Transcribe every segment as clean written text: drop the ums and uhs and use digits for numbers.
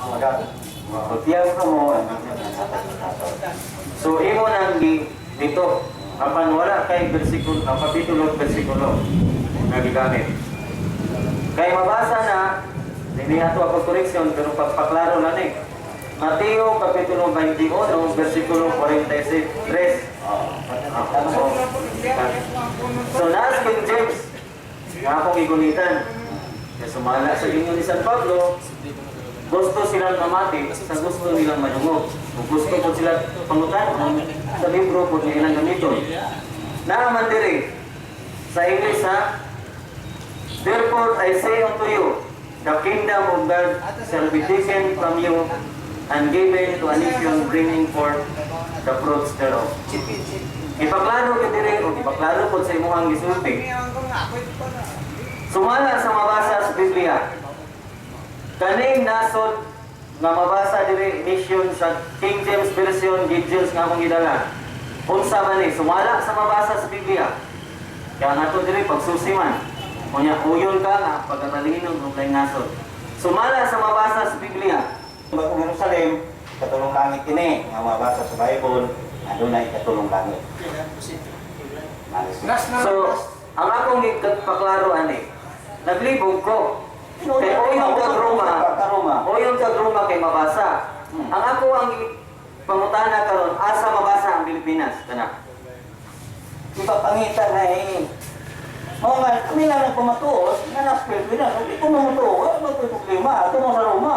Maga Tiyag ko mo ang nasod. So imo nang dito apan wala kay bersikulo, ang kapitulo ug bersikulo nga gigamit. Kay mabasa na dinhi ato ako correction pero pagpaklaro na ni. Mateo kapitulo 21 bersikulo 43. So naas King James nga akong gigunitan. Kaya sumala sa inyo ni San Pablo, gusto silang mamati sa gusto nilang madungog. Kung gusto po sila pangutan sa libro po nilang gamiton. Naaman diri sa English, ha. "Therefore I say unto you, the kingdom of God shall be taken from you and given to a nation bringing forth the fruits thereof." Ipaklaro ko diri o ipaklaro po sa imuhang gisulti. Sumala sa mabasa sa Biblia, kaning nasod nga mabasa diri, nation sa King James Version, Gideons nga akong gidala. Unsa man ni sumala sa mabasa sa Biblia? Kaya nga to diri pagsusi man. Unya uyon ka nga pagkatalinon og laing nasod. Sumala sa mabasa sa Biblia. Bagong Jerusalem, katulong langit kini nga mabasa sa Bible, aduna ikatulong langit. So, ang akong gipaklaro ani, naglibog ko. Kay uyon kag Roma, Roma. uyon kag Roma kay mabasa. Ang ako ang pangutana karon, asa mabasa ang Pilipinas kana? Ipapangita na eh. Mao nga, kami lang ang pamatuod, nga nasa Pilipinas. Hindi ko mamutuod, wala may problema. Ato mo sa Roma.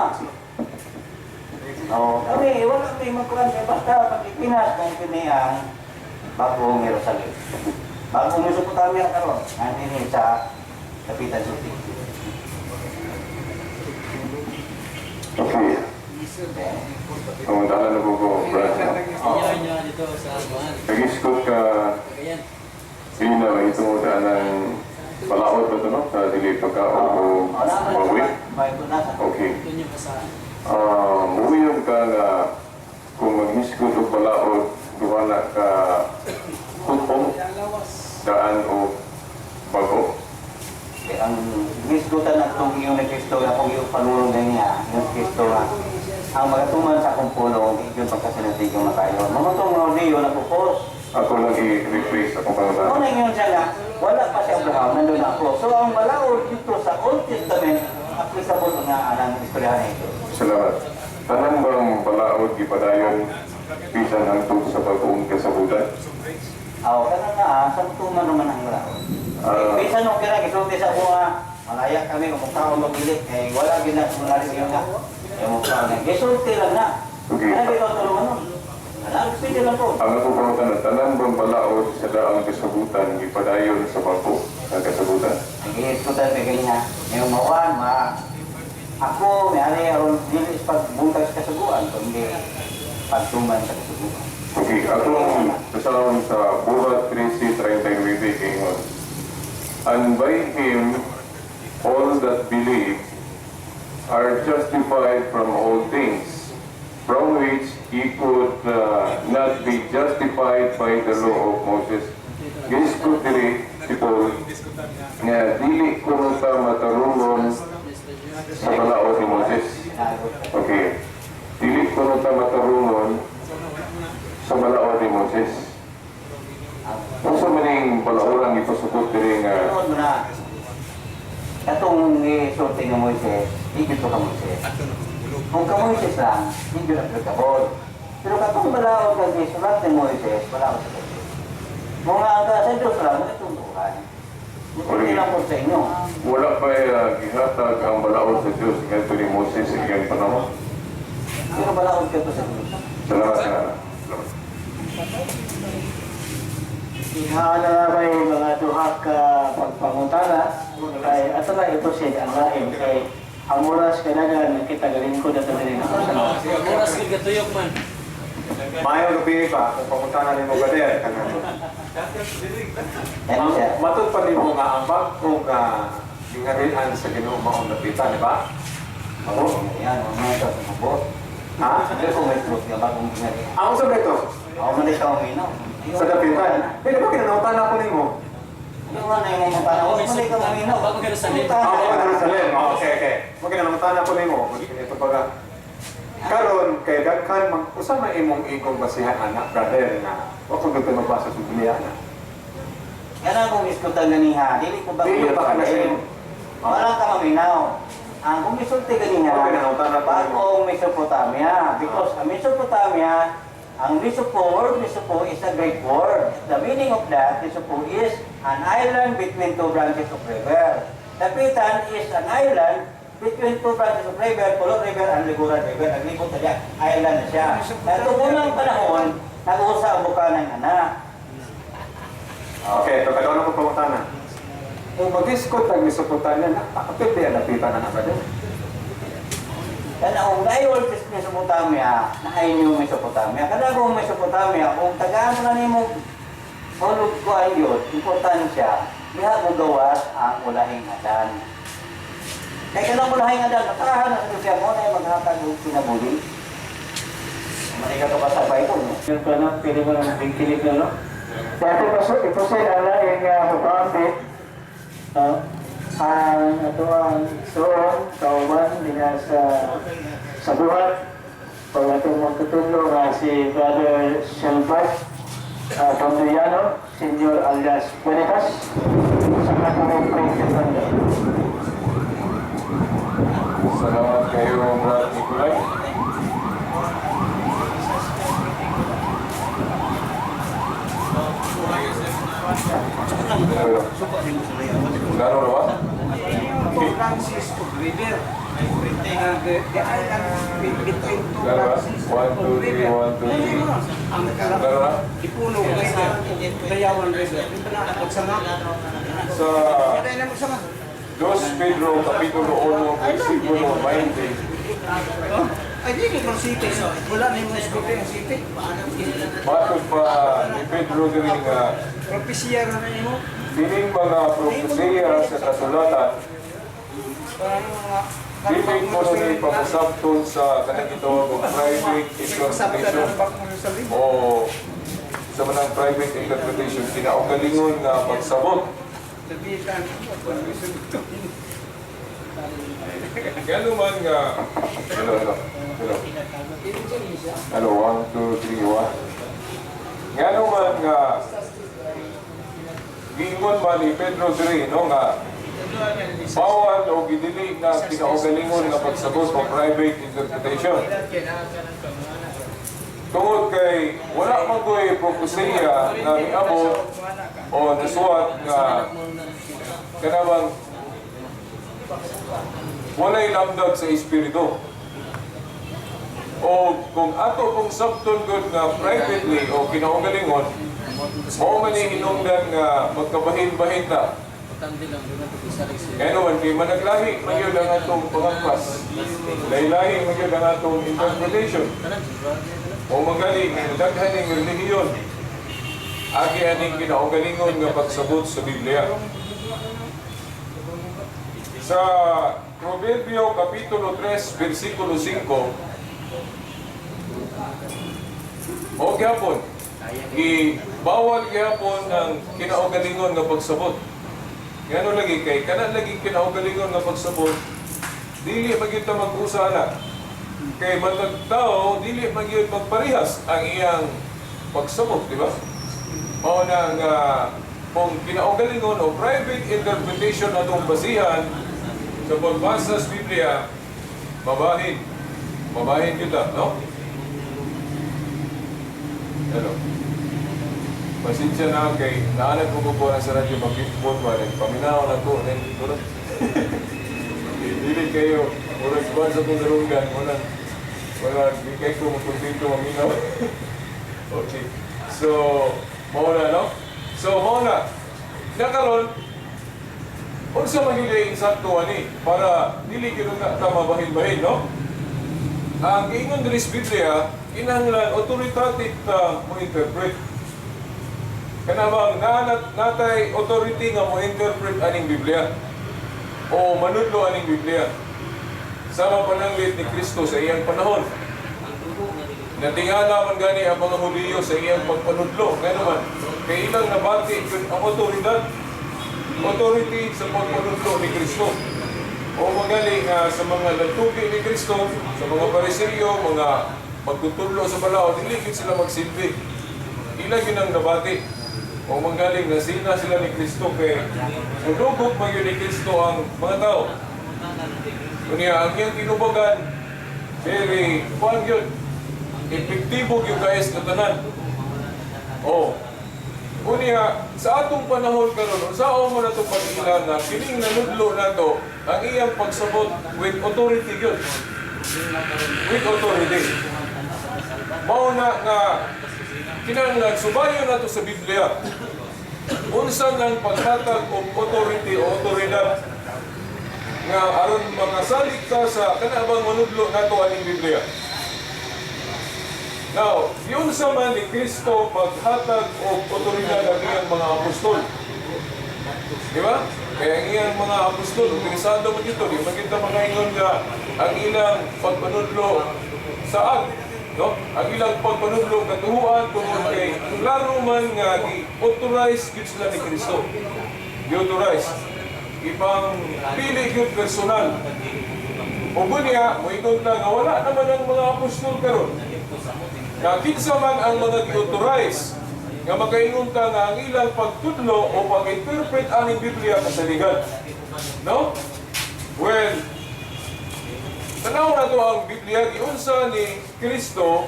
Oo, kami, wala kami magkuhan. Kaya basta pag Pilipinas, kung kini ang bagong Jerusalem. Bagong Mesopotamia karon, nandini sa Kapitan City. Okay. Ang dala na po ko, Brad, no? Dito sa Buwan. Nag-iskot ka, Cagayan. hindi na may tungod ng balaod ba ito, no? Sa dili pagka o bawi. Bible na sa Okay. Ito niyo pa sa Muuyong ka nga kung maghisgot og balaod, duha na ka hutong, daan o bago. Eh, ang gisgutan na itong iyon ni Kristo, akong iyong panulong na niya, yung Kristo nga, ang magatuman sa akong pulong, iyon pagkasinati yung makayon. Mamutong nga diyo na pupos. Ako lang i-rephrase akong Ano pangutana. na yun siya nga, wala pa si Abraham, nandun ako. So ang balaod dito sa Old Testament, applicable nga anang istorya na ito. Salamat. Tanan bang balaod gipadayon bisan hangtod sa bag-ong kasabutan? Aw, kana nga, sa tuman naman ang balaod. Ah. Bisan nung kira, gisulti sa ako nga, malaya kami kung mukha magili, kay wala gina kung nari yun nga. Kay mukha nga, gisulti lang na. Okay. Ano dito tulungan nun? Ano, pwede lang po. Ang ako pangutana, tanan bang balaod sa daang kasabutan gipadayon sa bago sa kasabutan? Ang giiskutan kay niya, yung mawan, ma, ako, may ari aron dili sa pagbuntag sa kasuguan, kundi pagtuman sa kasuguan. Okay, atong basahon sa Buhat 13:39 ingon. "And by him all that believe are justified from all things, from which ye could not be justified by the law of Moses." Gisgot diri si Paul nga dili kuno ta matarungon sa balaod ni Moses. Okay. Dili kuno ta matarungon sa balaod ni Moses. Unsa man ning balaoran ipasukot diri nga? Tinuod mo na, katong isulti nga Moises, di gyud to ka Moises. Kung ka Moises lang, di gyud applicable. Pero katong balaod kang gisulat ni Moises, balaod sa Diyos. Mga ang ka sa Diyos lang, mo ituntukan. Hindi lang po sa inyo. Wala pa gihatag ang balaod sa Dios ngadto ni Moses sa iyang panahon? Pero balaod ka to sa Diyos. Salamat nga. Salamat. Ginhala may mga duha ka pagpangutana kay ato na ito siya ang lain kay ang oras kay dagan kita galingkod ato diri na sa Oras kay gatuyok man. Maayong gabi ba, kung pangutana nimo, Brother, kanang Ano siya? Matod pa nimo nga ang bag-o nga gingarian sa Ginoo maong dapitan, di ba? Bagong ginarian, mga ito sa mabot. Ha? Hindi ko may truth nga bagong ginarian. Ako sa ito, Ako man ikaw ang minaw. Sa dapitan. Di ba kinanautan ako nimo? Hindi ko na yung mga panahon. Ako man ikaw ang minaw. Bagong Jerusalem. Ah, bagong Jerusalem. Oh, okay. Mo kinanautan ako nimo. Ito baga. Karon kay daghan man usa man imong igong basihan anak, brother, nga wa ko gyud magbasa sa Biblia na. Kana kung iskutan ganiha, dili ko ba Dili ba ka na sa- Wala ka maminaw. Ang kung isulti ganiha, Okay, nangutana ko nimo. bagong Mesopotamia. Because ang Mesopotamia, ang Mesopo, word Mesopo is a Greek word. The meaning of that, Mesopo is an island between two branches of river. Dapitan is an island between two branches of river, Pulot River and Liguran River. Naglibot na siya, island na siya. Dahil unang panahon, nag-usa ang buka ng anak. Okay, to kadto ko pangutana. Kung mag-iskot ang Mesopotamia na, apil di ang Dapitan na, brother. Kana kung naay Old Mesopotamia, naay New Mesopotamia. Kada kung Mesopotamia, kung tagaan mo na nimo hulog ko ang Diyos, importansya, diha mo gawas ang ulahing adan. Kaya kanang ulahing adan, nakahan na sa Biblia mo na maghatag og kinabuli. Mali ka to ka sa Bible, no? Yung pa, no? Pili mo ng bingkilig na, no? Dati pa so, ito siya ang laing mukhaambit. No? Ang ato ang suon, kauban, dina sa buhat. Pag atong magtutudlo nga si Brother Shelbert Condriano, Senior alias Buenicas, sa Catholic Praise Fernando. Salamat kayo, Brad Nicolay. Hello. Klaro na ba? Two branches of river. And the island between two Klaro ba? branches 1, of 2, 3, river. 1, 2, 3. Ang Klaro na? Ipuno River, Dayawan River. Magsama. Sa Kaya na magsama. 2 Pedro Kapitulo 1, versikulo 20, Ay, di ko city. Wala na yung mga ang city. matod pa ni Pedro diri nga Propesya na imo. dining mga propesiya sa kasulatan Parang mga dili mo ni pagkasabton sa kanang gitawag og private interpretation o sa manang private interpretation, kinaugalingon nga pagsabot. Ngano man nga, hello, hello, hello, hello, 1, 2, 3, 1. Ngano man nga giingon man ni Pedro diri, no, nga bawal o gidili na kinaugalingon nga pagsabot o private interpretation tungod kay wala man ko'y propesiya na miabot o nasuwat nga kanabang walay lamdag sa espiritu. O kung ato kung sabton gud nga privately o kinaugalingon, mao man ni hinungdan nga magkabahin-bahin ta. Kaya naman, kay managlahi man yun ang atong pangangpas. Lahi-lahi man yun ang atong interpretation. O magaling, daghan ning relihiyon. Agi aning kinaugalingon nga pagsabot sa Biblia. Sa Proverbio Kapitulo 3, versikulo 5, o gyapon, bawal gyapon ang kinaugalingon nga pagsabot. Ngano lagi kay kana lagi kinaugalingon nga pagsabot, dili man gyud ta mag-usa na. Kay matag tao dili man gyud magparehas ang iyang pagsabot, di ba? Mao na nga kung kinaugalingon o private interpretation atong basihan sa pagbasa sa Biblia, mabahin. Mabahin gyud ta, no? Hello. Pasensya na kay naanad ko ko na sa radyo mag-phone ba rin. Paminaw na ko rin. Dili kayo murag kuan sa kong darunggan wala wala di kay ko magkontento maminaw. Okay. So, mao na, no? So, mao na. Nakaron unsa man gyud ang insakto ani para dili gyud na ta mabahin-bahin, no? Ang giingon diri sa Biblia, kinahanglan authoritative ta mo interpret. Kanabang natay authority nga mo interpret aning Biblia o manudlo aning Biblia. Sama pananglit ni Kristo sa iyang panahon. Natingala man gani ang mga Hudiyo sa iyang pagpanudlo. Kaya naman, kay ilang nabati yun ang otoridad. Authority sa pagpanudlo ni Kristo. O magali nga sa mga lantugi ni Kristo, sa mga Pariseo, mga magtutudlo sa balaod, dili gyud sila magsilbi. Ila gyud ang nabati. O manggaling na sina sila ni Kristo kay mudugot man gyud ni Kristo ang mga tao. Unya ang iyang tinubagan, very kuan gyud, epektibo gyud kaayo sa tanan. Oh. Unya, sa atong panahon karon, unsaon mo na itong pag-ila nga kining nanudlo nato ang iyang pagsabot with authority gyud? With authority. Mao na nga kinahanglan subayon nato sa Biblia. Unsa nang paghatag og authority o otoridad nga aron makasalig ka sa kanabang manudlo nato aning Biblia. Now, giunsa man ni Kristo paghatag og otoridad ang iyang mga apostol? Di ba? Kaya ang iyang mga apostol, interesado mo dito, di man kita makaingon nga ang ilang pagpanudlo saad, no? Ang ilang pagpanudlo katuhuan tungod kay klaro man nga gi-authorize gyud sila ni Kristo. Gi-authorize. Ipang pili gyud personal. Ug niya, moingon ta nga wala naman ang mga apostol karon. Nga kinsa man ang mga gi-authorize nga makaingon ta nga ang ilang pagtudlo o pag-interpret aning Biblia kasaligan. No? Well, tanaw na to ang Biblia, giunsa ni Kristo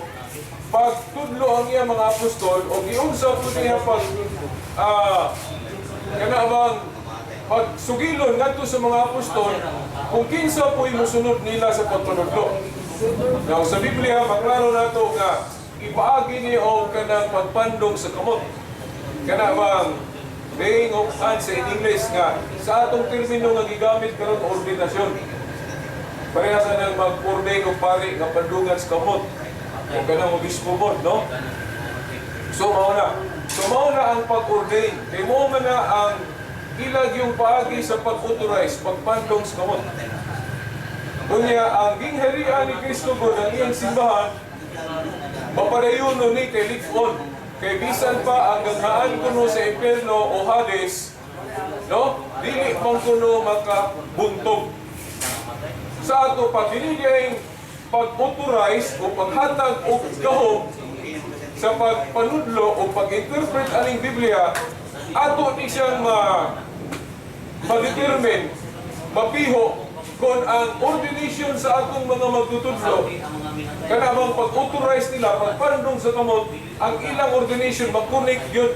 pagtudlo ang iya mga apostol o giunsa po niya pag kana bang pagsugilon ngadto sa mga apostol kung kinsa po'y mosunod nila sa pagpanudlo. Now, sa Biblia, maklaro nato nga ipaagi ni og kanang pagpandong sa kamot. Kana bang laying of hands sa in English nga sa atong termino nga gigamit karon, ordinasyon. Pareha sa nang mag-ordain og pari nga pandungan sa kamot o kanang obispo mo, no? So mao na. So mao na ang pag-ordain. Kay mao man na ang ilag yung paagi sa pag-authorize, pagpandong sa kamot. Unya, ang gingharian ni Kristo gud, ang iyang simbahan, mapadayon ni kay lig-on. Kay bisan pa ang ganghaan kuno sa impyerno o Hades, no? Dili man kuno makabuntog. Sa ato pag dili pag-authorize o paghatag og gahom sa pagpanudlo o pag-interpret aning Biblia, ato ni siyang ma-determine, mapiho kung ang ordination sa atong mga magtutudlo, kana bang pag-authorize nila, pagpandong sa kamot, ang ilang ordination makunik yun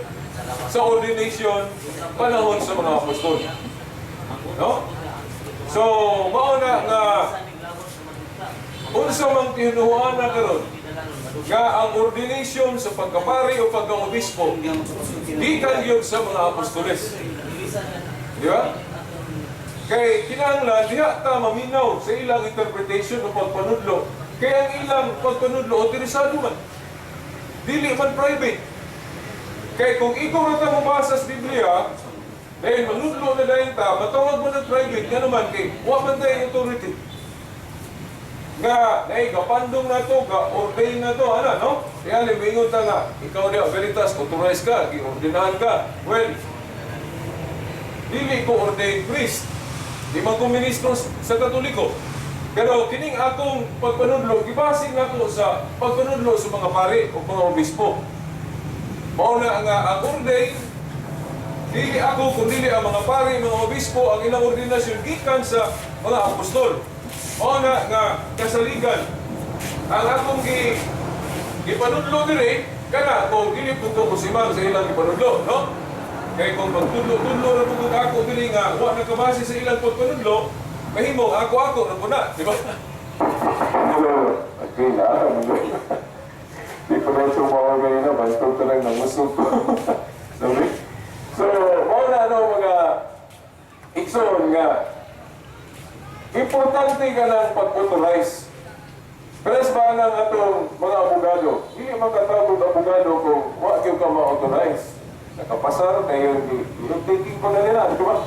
sa ordination panahon sa mga apostol. No? So, mao na nga unsa mang tinuhuan na karon nga ang ordination sa pagkapari o pagkaobispo gikan gyud sa mga apostoles. Di ba? Kay kinahanglan diha ta maminaw sa ilang interpretation o pagpanudlo. Kay ang ilang pagpanudlo otorisado man. Dili man private. Kay kung ikaw ra ta mobasa sa Biblia, dahil manudlo na dayon ta, matawag mo ng private nga naman kay wa man tay authority. Nga, nay gapandong na to, ga ordain na to, ana, no? Kaya mingon ta nga, ikaw diha Veritas, authorized ka, giordinahan ka. Well, dili ko ordained priest. Di man ko ministro sa Katoliko. Pero kining akong pagpanudlo, gibase nako sa pagpanudlo sa mga pari o mga obispo. Mao na nga ang ordain, dili ako kun dili ang mga pari, mga obispo, ang ilang ordinasyon gikan sa mga apostol. Mao na nga kasaligan ang akong gipanudlo diri kana kung dili pud ko musimang sa ilang gipanudlo, no? Kay kung magtudlo-tudlo ra pud ako diri nga wa nakabase sa ilang pagpanudlo, mahimo ako-ako ra pud na, di ba? Pero, okay na. Di ko na tumawag kanina, basta ko lang namusog ko. Sorry. So, mao na ano mga igsoon nga importante ka ng pag-authorize. Pero ba ng atong mga abogado, dili man katawag og abogado kung wa gyud ka ma-authorize. Nakapasar kayo, di taking ko na nila, di ba?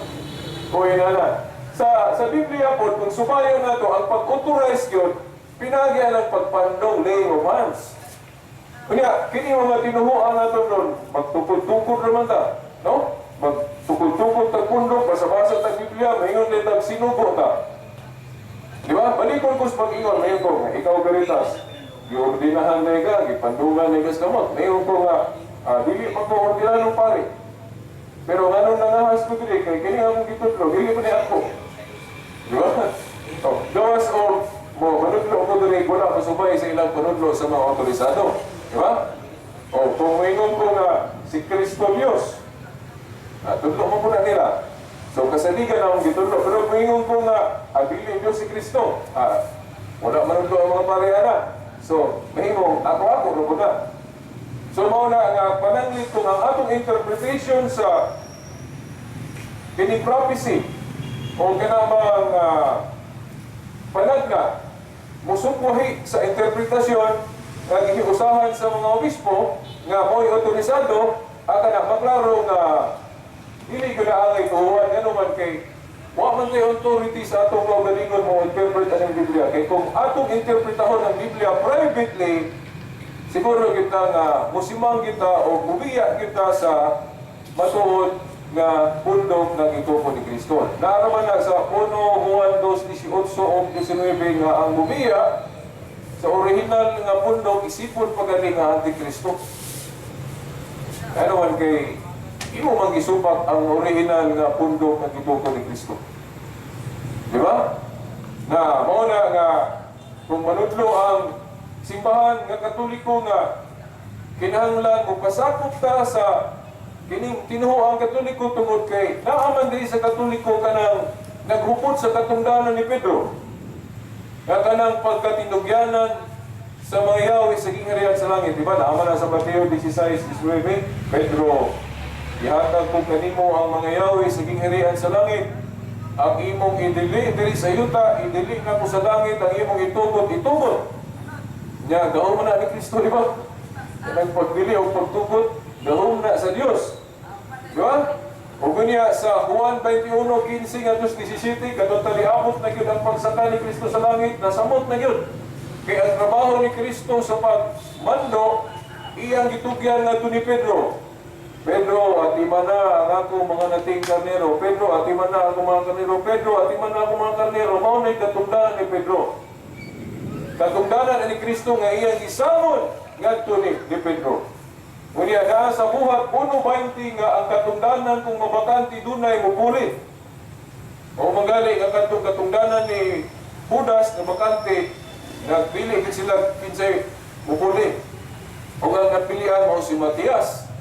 Kung na. Sa Biblia po, kung subayon nato ang pag-authorize yun, pinagyan ang pagpandong, laying of hands. Kunya, kini mga tinuhuan nato nun, magtukod-tukod naman ta, no? Magtukod-tukod ta kundok, basa-basa ta Biblia, mahingon din tag sinugo ta. Di ba? Balikon ko sa pag-ingon, mayon ko nga, ikaw Garitas, giordinahan na ka, gipandungan na ka sa kamot. Mayon ko nga, dili pa ko ordinarong pare. Pero nganong nangahas ko diri, kay kini akong gitudlo, dili ko ni ako. Di ba? Oh, gawas o mo manudlo ko diri, wala ko subay sa ilang panudlo sa mga otorisado. Di ba? O kung moingon ko nga si Kristo Diyos, tudlo mo po na nila. So kasaligan akong gitudlo. Pero kung ingon ko nga, dili Diyos si Kristo, wala manudlo ang mga pareha. So, mahimong ako-ako ro po na. So mao na nga pananglit kung ang atong interpretation sa kini prophecy o kanang panagna musukwahi sa interpretasyon nga gihiusahan sa mga obispo nga mo'y otorisado, aka na maklaro nga dili ko na angay tuhuan, ngano man kay wa man tay authority sa atong kaugalingon mo interpret ang Biblia, kay kung atong interpretahon ang Biblia privately, siguro kita nga musimang kita o bubiya kita sa matuod nga pundok ng itupo ni Kristo. Naaraman na sa 1 Juan 2:18 o 19 nga ang bubiya sa original nga pundok isipon pagali nga Antikristo. Ano man kay imo man gisupak ang original nga pundok ng itupo ni Kristo. Di ba? Na mao na nga kung manudlo ang simbahan nga Katoliko nga kinahanglan mo pasakop ta sa kining tinuo ang Katoliko tungod kay naaman diri sa Katoliko kanang naghupot sa katungdanan ni Pedro nga kanang pagkatinugyanan sa mga yawi sa gingharian sa langit. Di ba? Naaman na sa Mateo 16:19, Pedro, ihatag ko kanimo ang mga yawi sa gingharian sa langit. Ang imong idili diri sa yuta, idili na ko sa langit, ang imong itugot, itugot. Nya, gahom na ni Kristo, di ba? Kanang pagdili o pagtugot, gahom na sa Dios. Di ba? O gunya sa Juan 21:15 ngadto 17, katong taliabot na gyud ang pagsaka ni Kristo sa langit, nasamot na gyud. Kay ang trabaho ni Kristo sa pagmando, iyang gitugyan ngadto ni Pedro. Pedro, atiman na ang akong mga nating karnero. Pedro, atiman na ang akong mga karnero. Pedro, atiman na ang akong mga karnero. Mao na'y katungdanan ni Pedro. Katungdanan ni Kristo nga iyang gisamon ngadto ni Pedro. Unya naa sa Buhat 1:20 nga ang katungdanan kung mabakante dunay mupuli. O manggali ang katong katungdanan ni Judas nga bakante, nagpili gid sila kinsay mupuli. O ang napilian mao si Matias.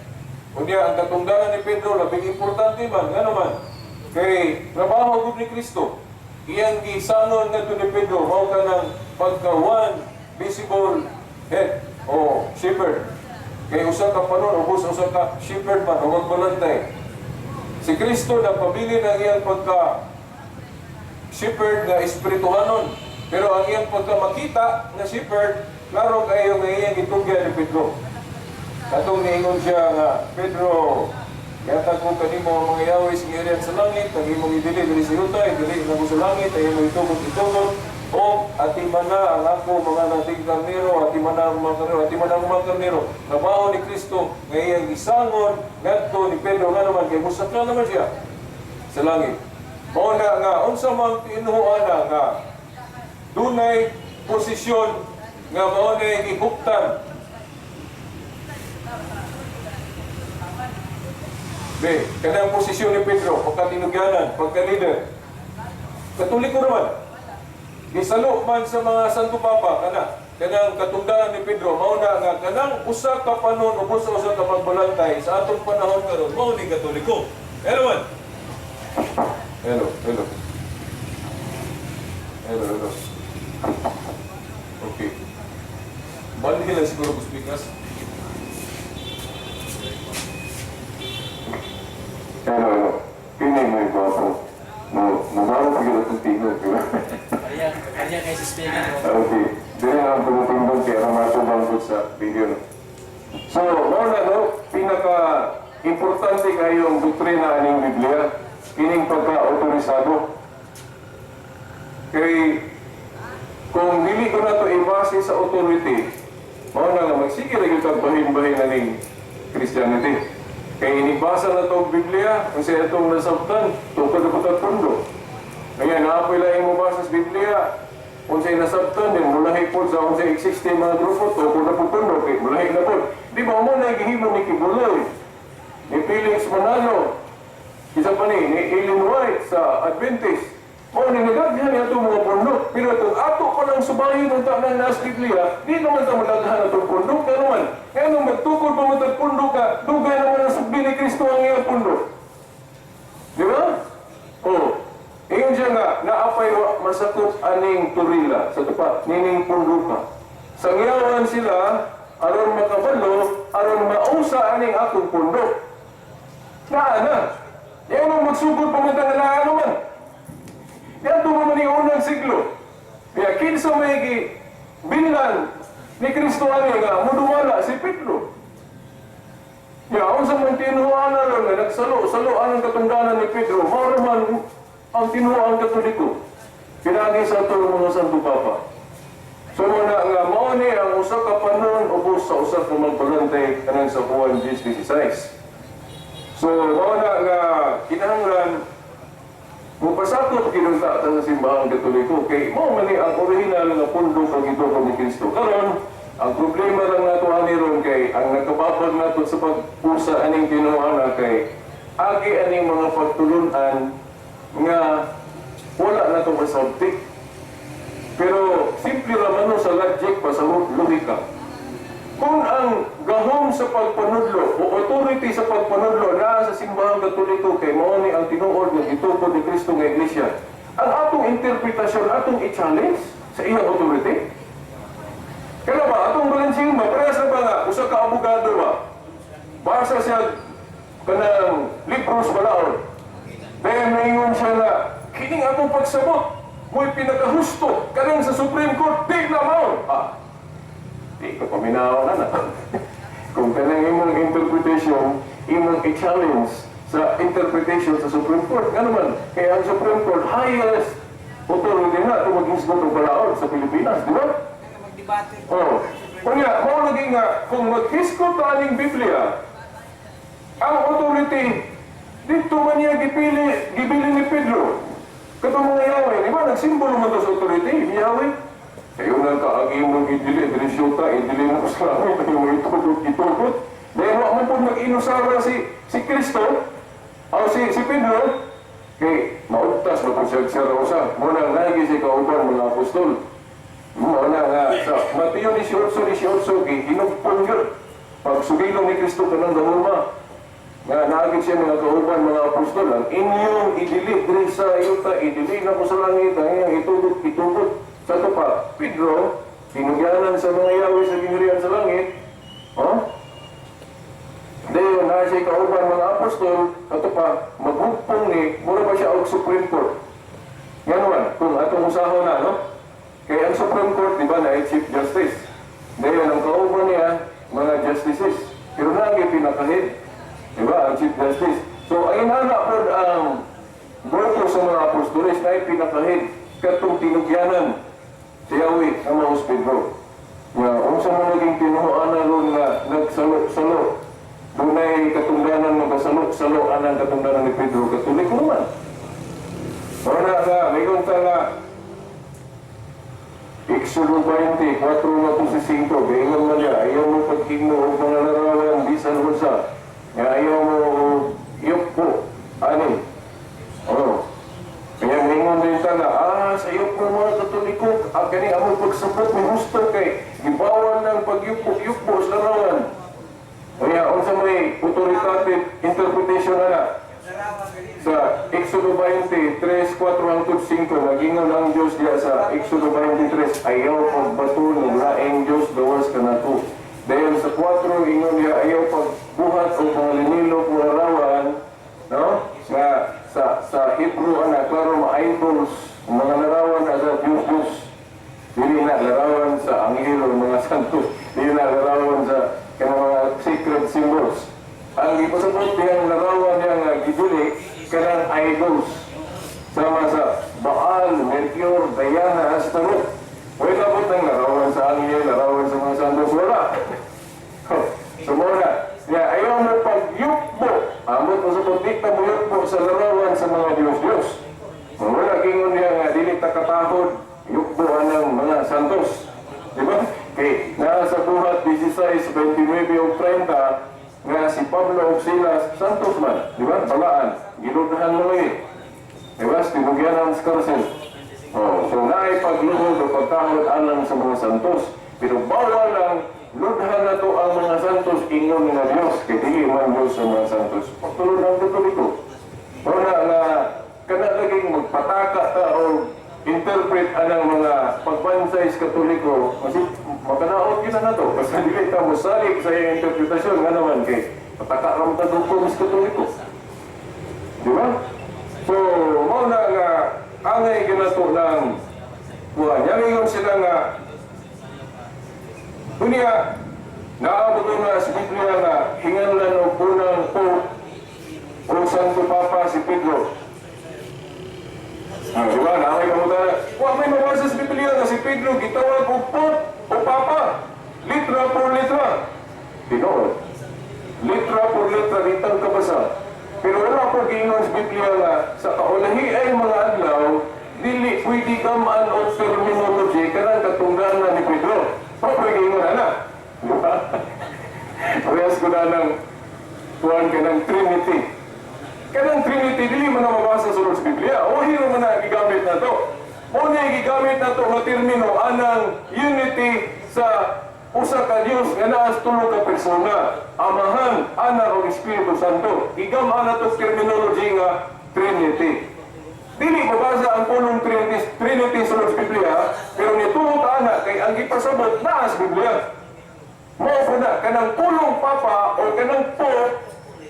Unya ang katungdanan ni Pedro labing importante man, ngano man kay trabaho gud ni Kristo. Iyang gisangon ngadto ni Pedro mao kanang pagka one visible head o shepherd. Kay usa ka panon ubos usa ka shepherd man o magbalantay. Si Kristo nagpabilin ang iyang pagka shepherd nga espirituhanon. Pero ang iyang pagka makita nga shepherd, klaro kayo nga iyang gitugyan ni Pedro. Katong niingon siya nga, Pedro, yatag ko kanimo ang mga yawi sa gingharian sa langit, ang imong idili diri sa yuta, idili na ko sa langit, ang imong itugot, itugot, o atiman na ang ako mga nating karnero, atiman na ang mga karnero, atiman na ang mga karnero. Trabaho ni Kristo nga iyang gisangon ngadto ni Pedro, nga naman kay musaka naman siya sa langit. Mao na nga unsa man tinuohan na nga dunay posisyon nga mao na gihuptan. Be, kanang posisyon ni Pedro, pagkatinugyanan, pagka-leader. Katoliko naman. Gisalo man sa mga Santo Papa, kanang katungdanan ni Pedro, mao na nga kanang usa ka panon ubos sa usa ka pagbalantay sa atong panahon karon, mao ni Katoliko. Hello man. Hello, hello. Hello, hello. Okay. Balhin lang siguro ko speakers. Hello, hello. Kini mo yung gwapo. Mo, mabaro pa gyud atong tingog, di ba? Pareha kay si speaker. Okay. Dili lang tumutindog kay aron matubang pud sa video. No? So, mao na no, pinaka importante kayong doktrina aning Biblia, kining pagka-autorisado. Kay kung dili ko na to ibase sa authority, mao na nga magsige ra gyud kag bahin-bahin aning Christianity. Kay inibasa na to ang Biblia, ang siya itong nasabtan, tukod na pagkat pundo. Kaya naapoy laing mo basa sa Biblia, Unsay nasabtan din mulahi pod sa unsay existing mga grupo to kung napupuno kay mulahi na pod. Di ba mo na gihimo ni Quiboloy, ni Felix Manalo, isa pa ni Ellen White sa Adventist. Mao ni nagaghan ato mga pundok. Pero kung ato pa lang subahin ang tanang nas Biblia, di naman ta madaghan atong pundok. Kaya naman, kaya nung magtukod pa man tag pundok ka, dugay naman ang sugbi ni Kristo ang iyang pundok. Di ba? Oh. Ingon siya nga, naapay wa masakop aning turila sa tupa, nining punduka. Sangyawan sila, aron makabalo, aron mausa aning akong pundok. Naa na. Yan ang magsugod pa man ta nga naa naman. Yan pa man yung unang siglo. Kaya kinsa may gi binlan ni Kristo ani nga mudumala si Pedro. Ya, unsa man tinuohan na ron nga nagsalo-salo ang katungdanan ni Pedro, mao man ang tinuohan Katoliko. Pinagi sa ato mga Santo Papa. So mo na nga mao ni ang usa ka panon ubos sa usa ka magbalante kanang sa Juan 10:16. So mao na nga kinahanglan mupasakop kinunta ta sa Simbahang Katoliko kay mao man ni ang original nga pundo kag gituko ni Kristo. Karon, ang problema lang nato ani ron kay ang nagkababag nato sa pag-usa aning tinuohan kay agi aning mga pagtulunan nga wala na to masabti. Pero simple ra man no sa logic pa, sa lohika. Kung ang gahom sa pagpanudlo o authority sa pagpanudlo naa sa Simbahang Katoliko kay mao ni ang tinuod nga gitukod ni Kristo nga iglesia, ang atong interpretasyon atong i-challenge sa iyang authority? Kaya ba, atong balancing ba, parehas na ba nga, usa ka abogado ba, basa siya kanang libros balaod. Then maingon siya na, kining akong pagsabot, mo'y pinakahusto, kanang sa Supreme Court, di na mao. Ah, di ka paminaw na na. Kung kanang imong interpretation, imong i-challenge sa interpretation sa Supreme Court. Nga naman, kaya ang Supreme Court, highest authority na kung maghisgot og balaod sa Pilipinas, di ba? Magdebate. Oh. Kunya, mao lagi nga kung maghisgot ta aning Biblia, ang authority dito man niya gipili, gibili ni Pedro. Katong mga Yahweh, di ba? Nagsimbolo man to sa authority, ni Yahweh. Kayo nang kaagi mong idili, diri syuta, idili mo sa langit, ayaw mo itugot, itugot. Dahil wa mo po mag-inusara si Kristo, o si Pedro, kay maugtas na po siya siya usa. Muna lagi si kauban mga apostol. Mao na nga sa Mateo 18:18 gihinugpong yun. Pag sugilong ni Kristo kanang gahuma, nga naagit siya mga kauban mga apostol, ang inyong idili diri sa yuta, idili na ko sa langit, ang inyong itugot, itugot. Sa ito pa, Pedro, tinugyanan sa mga Yahweh sa gingharian sa langit, oh? Dayon na siya kauban mga apostol, ato pa, maghugpong ni, mura ba siya og Supreme Court? Nga naman, kung atong usahon na, no? Kaya ang Supreme Court, di ba, na ay Chief Justice. Dayon ang kauban niya, mga justices. Pero na ang pinaka-head, di ba, ang Chief Justice. So, ay inana po ang grupo sa mga apostoles na ay pinaka-head, katong tinugyanan si Yahweh ang mga Pedro. Nga, unsa mo naging tinuohan na ron nga nagsalo-salo, dunay katungdanan magasalo-salo anang katungdanan ni Pedro, Katoliko naman. Wala nga, mayroon ka nga, Exodo 20, 4 na to si 5, gaingon man niya, ayaw mo paghimo og mga larawan, bisan unsa. Nga ayaw mo yukpo, ani. Oh. Kaya maingon din ta nga, sa yukpo mga Katoliko, kani among pagsabot ni husto kay gibawal ng pagyukpo-yukpo sa larawan. Kaya unsa may authoritative interpretation na na sa Exodo 20, 3, 4 hangtod 5, nagingon ang Diyos diya sa Exodo 23, ayaw pagbato ng laing Diyos gawas kanato. Dahil sa 4, ingon niya, ayaw pagbuhat o mga linilok o larawan, no? Nga sa Hebrew ana klaro ma idols, mga larawan na sa Diyos Diyos. Dili na larawan sa anghel o mga santo. Dili na larawan sa kanang mga sacred symbols. Ang ipasabot diyang larawan niya nga giduli kanang idols. Sama sa Baal, Melchior, Diana, Astaroth. Wala labot ng larawan sa anghel, larawan sa mga santos, wala. So mo na, ya, ayaw mo pagyukbo. Amot mo sa pagdikta mo yukbo sa larawan sa mga Diyos-Diyos. Wala gingon niya nga dili ta katahod, yukbo anang ug Silas, santos man, di ba? Balaan, giludhan mo eh. Di ba? Tinugyanan sa karsel. Oh, so naay pagluhod o pagtahod alang sa mga santos. Pero bawal lang ludhan na to ang mga santos ingon nga Dios kay dili man Dios sa mga santos. Pagtulod ang Katoliko. Mao na nga kana laging magpataka ta o interpret anang mga pagbansay sa Katoliko kasi makanaot gyud na nato basta dili ta mosalig sa iyang interpretasyon nga naman kay pataka ra man ta hukom sa Katoliko. Di ba? So, mao na nga angay ginato ng kuha. Niya sila nga unya naabot na sa Biblia nga hinganlan og unang Pope o Santo Papa si Pedro. Ah, di ba? Naamay kamuta na. Wa may mabasa sa Biblia nga si Pedro gitawag og Pope o Papa. Litra por litra. Tinuod. Litra por litra ditang kabasa. Pero wala po giingon sa Biblia nga sa kaulahi ay mga adlaw dili pwede gamaan og terminology kanang katungdanan ni Pedro. Pa pwede giingon ana. Di ba? Parehas ko na ng tuwan ka ng Trinity. Kanang Trinity, dili man na mabasa sa sa Biblia. O hiro man na gigamit na to. O na gigamit na to nga termino anang unity sa usa ka Dios nga naa sa tulo ka persona. Amahan, Anak ug Espiritu Santo. Gigam-an na to terminology nga Trinity. Dili mabasa ang pulong Trinity, Trinity sa sa Biblia, pero nituo ta ana kay ang gipasabot naa sa Biblia. Mao po na, kanang pulong papa o kanang pope,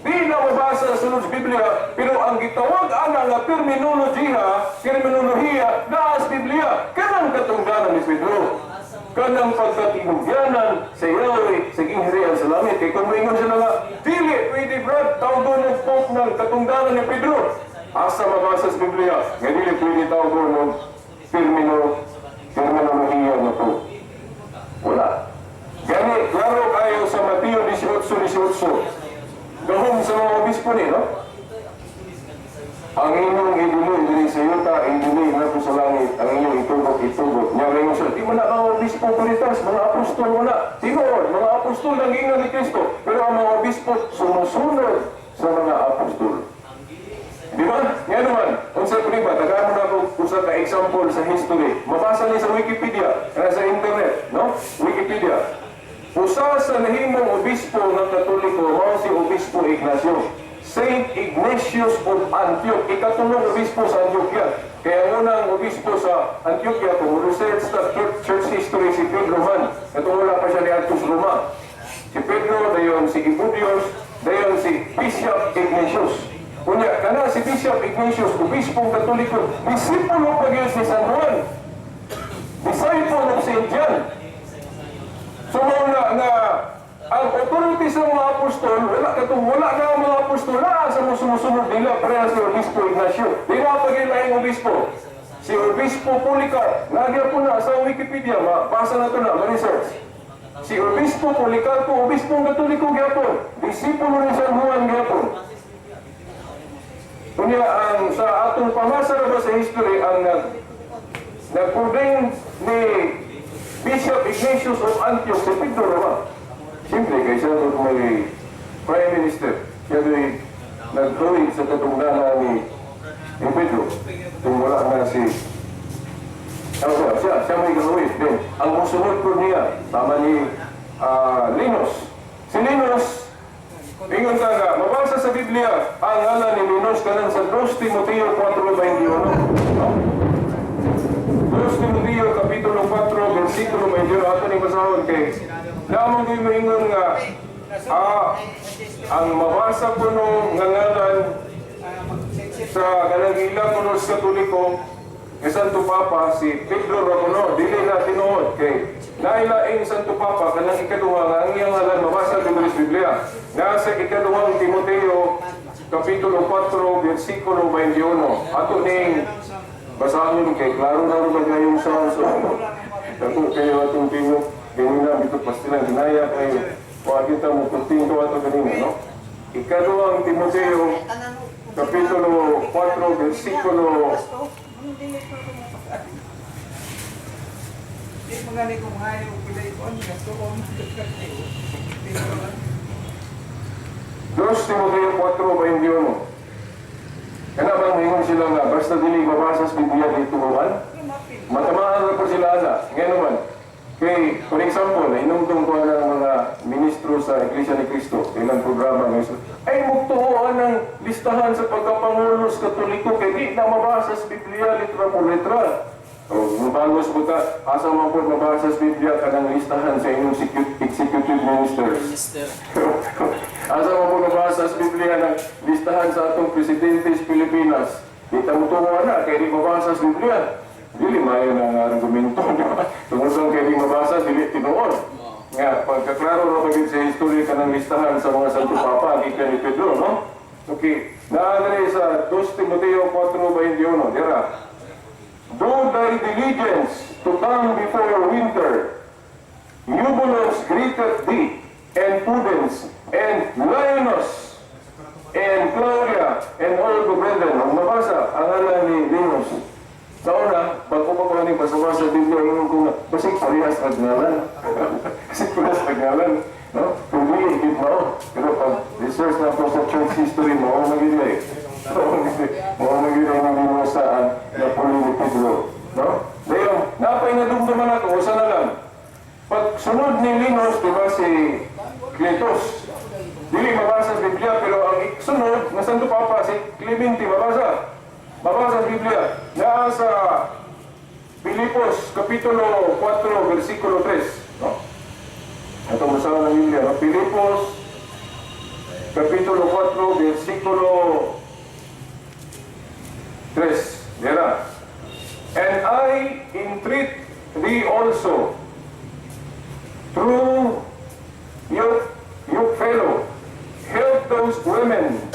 di na mabasa sa sulod sa Biblia, pero ang gitawag ana nga terminolohiya, terminolohiya, naa sa Biblia, kanang katungdanan ni Pedro. Kanang pagkatinugyanan sa Yahweh, sa gingharian sa langit. Kaya kung maingon siya nga, dili, pwede Brad, tawgon og pope ng katungdanan ni Pedro. Asa mabasa sa Biblia, nga dili pwede tawgon og terminolohiya nga pope. Wala. Gani, klaro kayo sa Mateo 18:18. Gahom sa mga obispo ni, no? Ang inyong idili diri sa yuta, idili na sa langit. Ang inyong itugot, itugot. Nya ngayon siya, di man na mga obispo puritas, mga apostol wala. Tinuod, mga apostol ang ingon ni Kristo. Pero ang mga obispo sumusunod sa mga apostol. Di ba? Nga naman, unsa po ba? Tagaan mo na ako usa ka example sa history. Mabasa ni sa Wikipedia, kana sa internet, no? Wikipedia. Usa sa nahimong obispo ng Katoliko mao si Obispo Ignacio. Saint Ignatius of Antioch, ikatulong obispo sa Antioquia. Kaya ang unang obispo sa Antioquia, kung research sa church history, si Pedro man. Ito wala pa siya ni Altus Roma. Si Pedro, dayon si Ibudios, dayon si Bishop Ignatius. Unya, kana si Bishop Ignatius, obispong Katoliko, disipulo pa gyud si San Juan. Disciple of Saint John. So mao na nga ang authority sa mga apostol, wala katong wala na ang mga apostol na sa mga sumusunod nila parehas si Obispo Ignacio. Di na pa gyud laing obispo. Si Obispo Policarp, nagya po na sa Wikipedia, mabasa na to na, ma-research. Si Obispo Policarpo, obispong Katoliko gyapon, disipulo ni San Juan gyapon. Unya ang sa atong pamasa na ba sa history ang nag-ordain ni Bishop Ignatius of Antioch si Pedro Roma. Siyempre, kay siya doon may Prime Minister. Siya doon nagtuwid sa katungdanan ni Pedro. Kung wala na si ano siya, siya may gagawin. Then, ang musunod po niya, tama ni Linus. Si Linus, ingon ka nga, mabasa sa Biblia, ang ngalan ni Linus kanang sa 2 Timoteo 4:21. No? 2 Timoteo Kapitulo 4, versikulo 21. Ato ni basahon kay Namong gyud moingon nga ang mabasa ko no nga ngalan sa kanang ilang kuno sa Katoliko nga Santo Papa si Pedro Ramono dili na tinuod kay nailaing Santo Papa kanang ikaduha nga ang iyang ngalan mabasa diri sa Biblia nasa ikaduhang Timoteo Kapitulo 4 versikulo 21. Ato ning basahon kay klaro na rin ba yung sound, so dako kayo atong tingog ganina dito pastilan ginaya kayo wa kita mo kuntinto ato ganina, no? Ikaduhang Timoteo Kapitulo 4 versikulo Di mo gani kung hayo pilay ko ang gasto ko. 2 Timoteo 4:21. Kana bang moingon sila nga basta dili mabasa sa Biblia di tuohan? Matamaan na po sila ana. Ngano man? Kay, for example, hinumdum ko ng mga ministro sa Iglesia ni Cristo, ilang programa ngayon. Ay, mugtuohan ng listahan sa pagkapangulo sa Katoliko kay di na mabasa sa Biblia litra por letra. O, mabagos po ta, asa man po mabasa sa Biblia kanang listahan sa inyong executive ministers? Minister. Asa man po mabasa sa Biblia ng listahan sa atong presidente sa Pilipinas? Di ta mutuo na, kay di mabasa sa Biblia. Dili maayo na ang argumento, di ba? Tungod lang kay di mabasa, dili tinuod. Nga, pagkaklaro ra pagid sa history kanang listahan sa mga Santo Papa, gikan ni Pedro, no? Okay, naa diri sa 2 Timoteo 4:21, dira. "Do thy diligence to come before winter. Eubulus greeteth thee, and Pudens, and Linus, and Claudia, and all the brethren." Ang mabasa, ang ngalan ni Linus. Sa una, bago pa ko ni basa-basa Biblia, ingon ko nga, basig parehas ang ngalan. Basig parehas ang ngalan. No? Kung dili, gid mao. Pero pag research na ko sa church history, mao na gid eh. Mao na gid ang Linus sa ang napuli ni Pedro. No? Dayon, napay nadumduman ako, usa na lang. Pag sunod ni Linus, di ba si Cletus? Dili mabasa sa Biblia, pero ang sunod na Santo Papa, si Clemente, mabasa. Mabasa sa Biblia. Naa sa Filipos, Kapitulo 4, versikulo 3. No? Ito mo ng Biblia. No? Filipos, Kapitulo 4, versikulo 3. Dira. "And I entreat thee also, true yoke fellow, help those women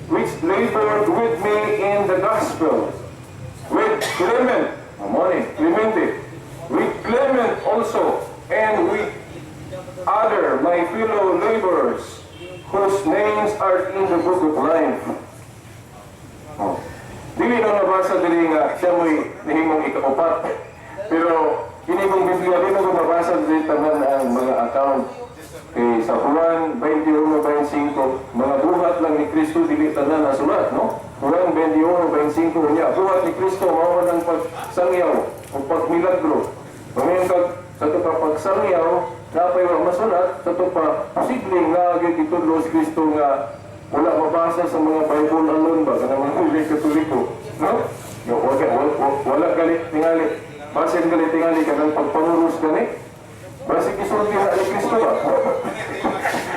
which labored with me in the gospel, with Clement," amo ni, Clemente, "with Clement also, and with other my fellow laborers, whose names are in the book of life." Oh. Dili na nabasa dili nga siya mo'y nahimong ikaupat. Pero kini mong Biblia, di mo ko mabasa dili tanan ang mga account. Kay sa Juan 21:25, mga buhat lang ni Kristo dili tanan nasulat, no? Juan 21:25 niya, buhat ni Kristo mao man ang pagsangyaw o pagmilagro. Ngayon kag sa to pa pagsangyaw, napay wa masulat, sa to pa posibleng nga gitudlo si Kristo nga wala mabasa sa mga Bible alone ba kanang mga hindi Katoliko, no? Yo, wala gali tingali. Basin gali tingali kanang pagpanguros gani. Basig isulti na ni Kristo ba?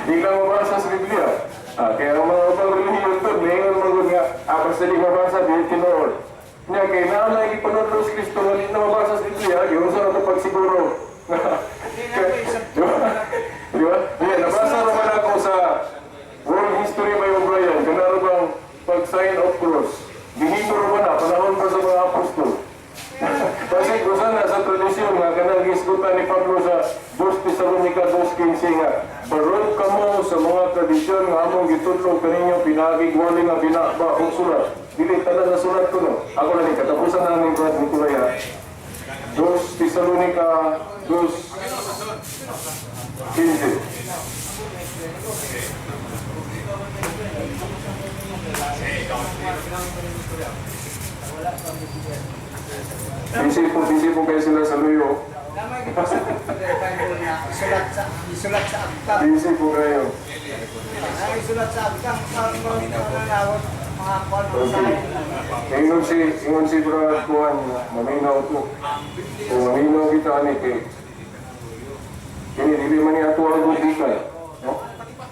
Di lang mabasa sa Biblia. Ah, kaya ang mga ubang relihiyon to, ningon mo gud nga, basta di mabasa, di tinuod. Nya kay naa na gipanudlo si Kristo nga di na mabasa sa Biblia, giunsa na to pagsiguro? Di ba? Di ba? Yeah, nabasa naman ako sa World History by O'Brien, kanaro bang pag-sign of cross. Gihimo ra ba na, panahon pa sa mga apostol. Kasi gusto na sa tradisyon nga kanang gisgutan ni Pablo sa 2 Tesalonica 2:15 nga barog kamo sa mga tradisyon nga among gitudlo kaninyo pinaagig wali nga binaba og sulat. Dili tanan na sulat ko, no. Ako na ni katapusan na ni Brad Nicolay ha. 2 Tesalonica 2:15. Busy po, busy po kayo sila sa luyo. Bible na isulat sa akta. Busy po kayo. Ay, isulat sa akta, mga mga kwan, mga Okay. Ingon si Brad Juan, maminaw ko. Kung maminaw kita ani kay kini dili man ni ato ang gikan. No?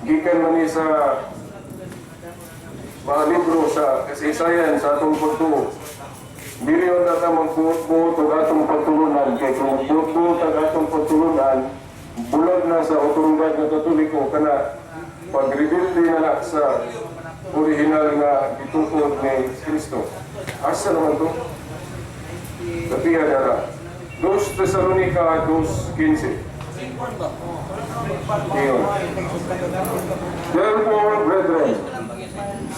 Gikan man ni sa mga libro sa kasaysayan sa atong pagtuo. Dili on ta magbuot-buot og atong pagtulunan kay kung magbuot-buot ang atong pagtulunan, bulag na sa otoridad nga Katoliko kana pag-reveal na na sa original nga gitukod ni Kristo. Asa naman to? Kapiha dara. 2 Tesalonica 2:15. Ingon. "Therefore, brethren,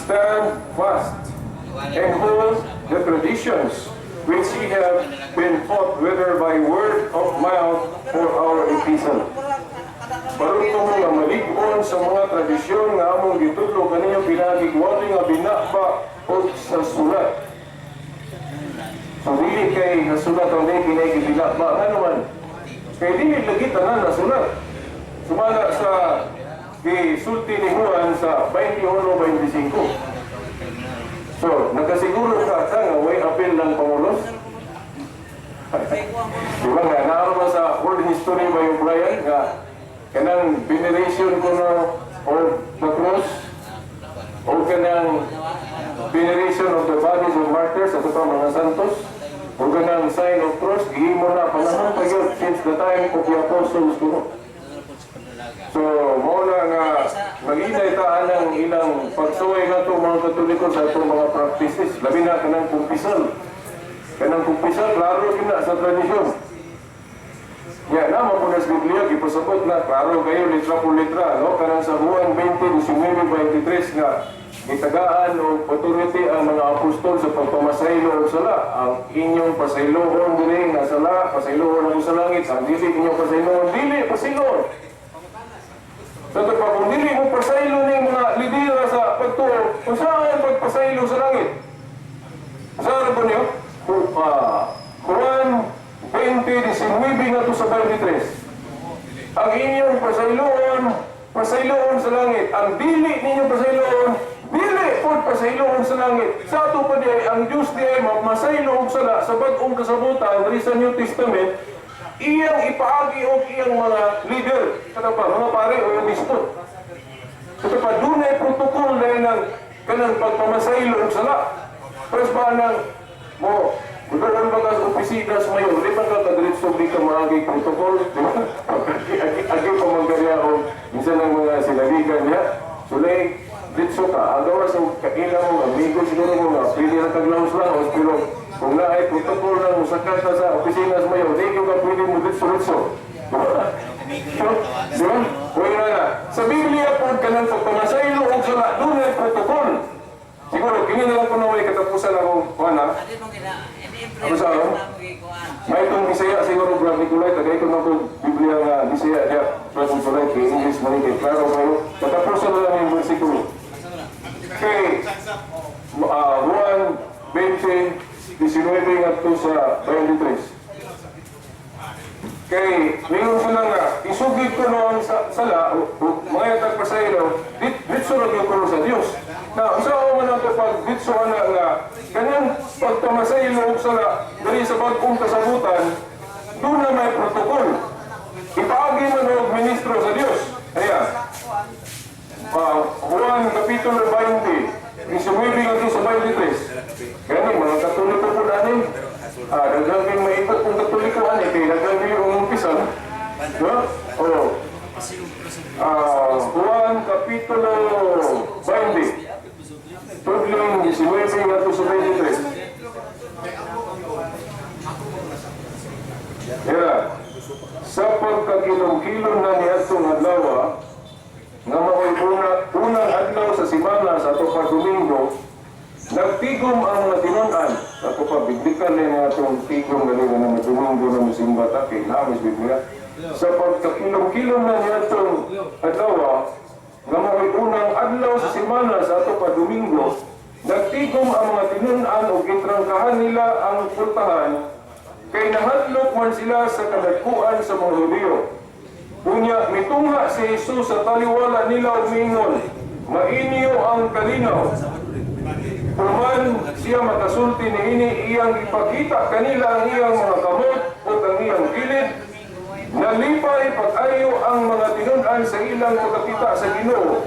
stand fast and hold the traditions which ye have been taught, whether by word of mouth or our epistle." Barog mo nga malig-on sa mga tradisyon nga among gitudlo. ang gigwali nga binaba og sa sulat. So dili kay nasulat ang ley kinay gibinaba, ngano man? Kay dili lagi tanan nasulat. Sumala sa gisulti ni Juan sa 21:25. So, nakasiguro ka ka nga way apel ng Pangulos? Di ba nga, naaro ba sa world history ba yung Brian nga kanang veneration ko no or the cross o kanang veneration of the bodies of martyrs ato pa mga santos o kanang sign of cross, gihimo na panahon pa yun since the time of the apostles kuno. So, mao na nga mag-inay ta anang ilang pagsuway nga to mga Katoliko sa atong mga practices. Labi na kanang kumpisal. Kanang kumpisal, klaro gina sa tradisyon. Ya, nama po na sa Biblia, gipasabot na, klaro kayo, litra po litra, no? Kanang sa Juan 20, 19, 23 nga, gitagaan og authority ang mga apostol sa pagpamasaylo og sala. Ang inyong pasayloon diri nga sala, pasayloon ako sa langit. Ang dili inyong pasayloon, dili pasayloon. Sa ito pa, kung dili mo pasaylo ni mga lidera sa pagtuo, kung saan ang pagpasaylo sa langit? Saan po niyo? Juan 20, 19 nga to sa 23. Ang inyong pasayloon, pasayloon sa langit. Ang dili ninyong pasayloon, dili po pasayloon sa langit. Sa ato pa di ay, ang Diyos di ay masaylo og sala sa bag-ong kasabutan, diri sa New Testament, iyang ipaagi og iyang mga leader. Kada pa, mga pare o obispo. Ito pa, dunay protocol na ng kanang pagpamasaylo og sala. Pero pa nang mo, doon ba ka sa opisina sa mayor, di ba ka kadiretso di ka maagi protocol, di ba? Agi, agi pa manggarya o minsan ang mga sinaligan niya. Sulay, diretso ka, agawa sa kaila mo, amigo siguro mo nga, pwede na kaglaos lang, o pero kung naay protocol lang, musakat ka sa opisina sa mayor, di ka pwede mo diretso-diretso. Di ba? Uy na na. Sa Biblia po, kanang pagpamasaylo og sala, dunay protocol. Siguro, kini na lang po na may katapusan akong kuhan ha. Ano sa ako? May itong Bisaya siguro, Brad Nicolay, tagay ko na po Biblia nga Bisaya niya. Brad Nicolay, kay English man kay klaro kayo. Katapusan na lang yung versikulo. Kay Juan 20, 19 ngadto sa 23. Kay, mingon ko lang nga, isugid ko noon sa sala, mga tagpasaylo, ditso ra gyud ko sa Dios. Na, usa man ang pag ditso ana nga, kanyang pagpamasaylo og sala, diri sa bag-ong kasabutan, doon na may protocol. Ipaagi man og ministro sa Dios. Kaya, Juan Kapitulo 20, 19 ngadto sa 23. Gani, mga Katoliko po nani, daghang kay maikot kung Katoliko ani, kay daghang kayo ang umpisan. No? Oh. Juan Kapitulo 20, tudling 19 ngadto sa 23. Hira, sa pagkakilom-kilom na niadtong adlaw, nga mao'y unang adlaw sa simana sa ato pa Domingo, nagtigom ang mga tinun-an. Ato pa, biblikal na nga atong tigom gali nga mga Domingo na musimba ta, kay namis Biblia. Sa pagkakilom-kilom na niadtong adlaw, nga mao'y unang adlaw sa simana sa ato pa Domingo, nagtigom ang mga tinun-an ug gitrangkahan nila ang pultahan, kay nahadlok man sila sa kadagkuan sa mga Hudiyo. Unya, mitungha si Jesus sa taliwala nila ug miingon, "Mainyo ang kalinaw." Human siya makasulti niini, iyang ipakita kanila ang iyang mga kamot ug ang iyang kilid. Nalipay pag-ayo ang mga tinun-an sa ilang pagkakita sa Ginoo.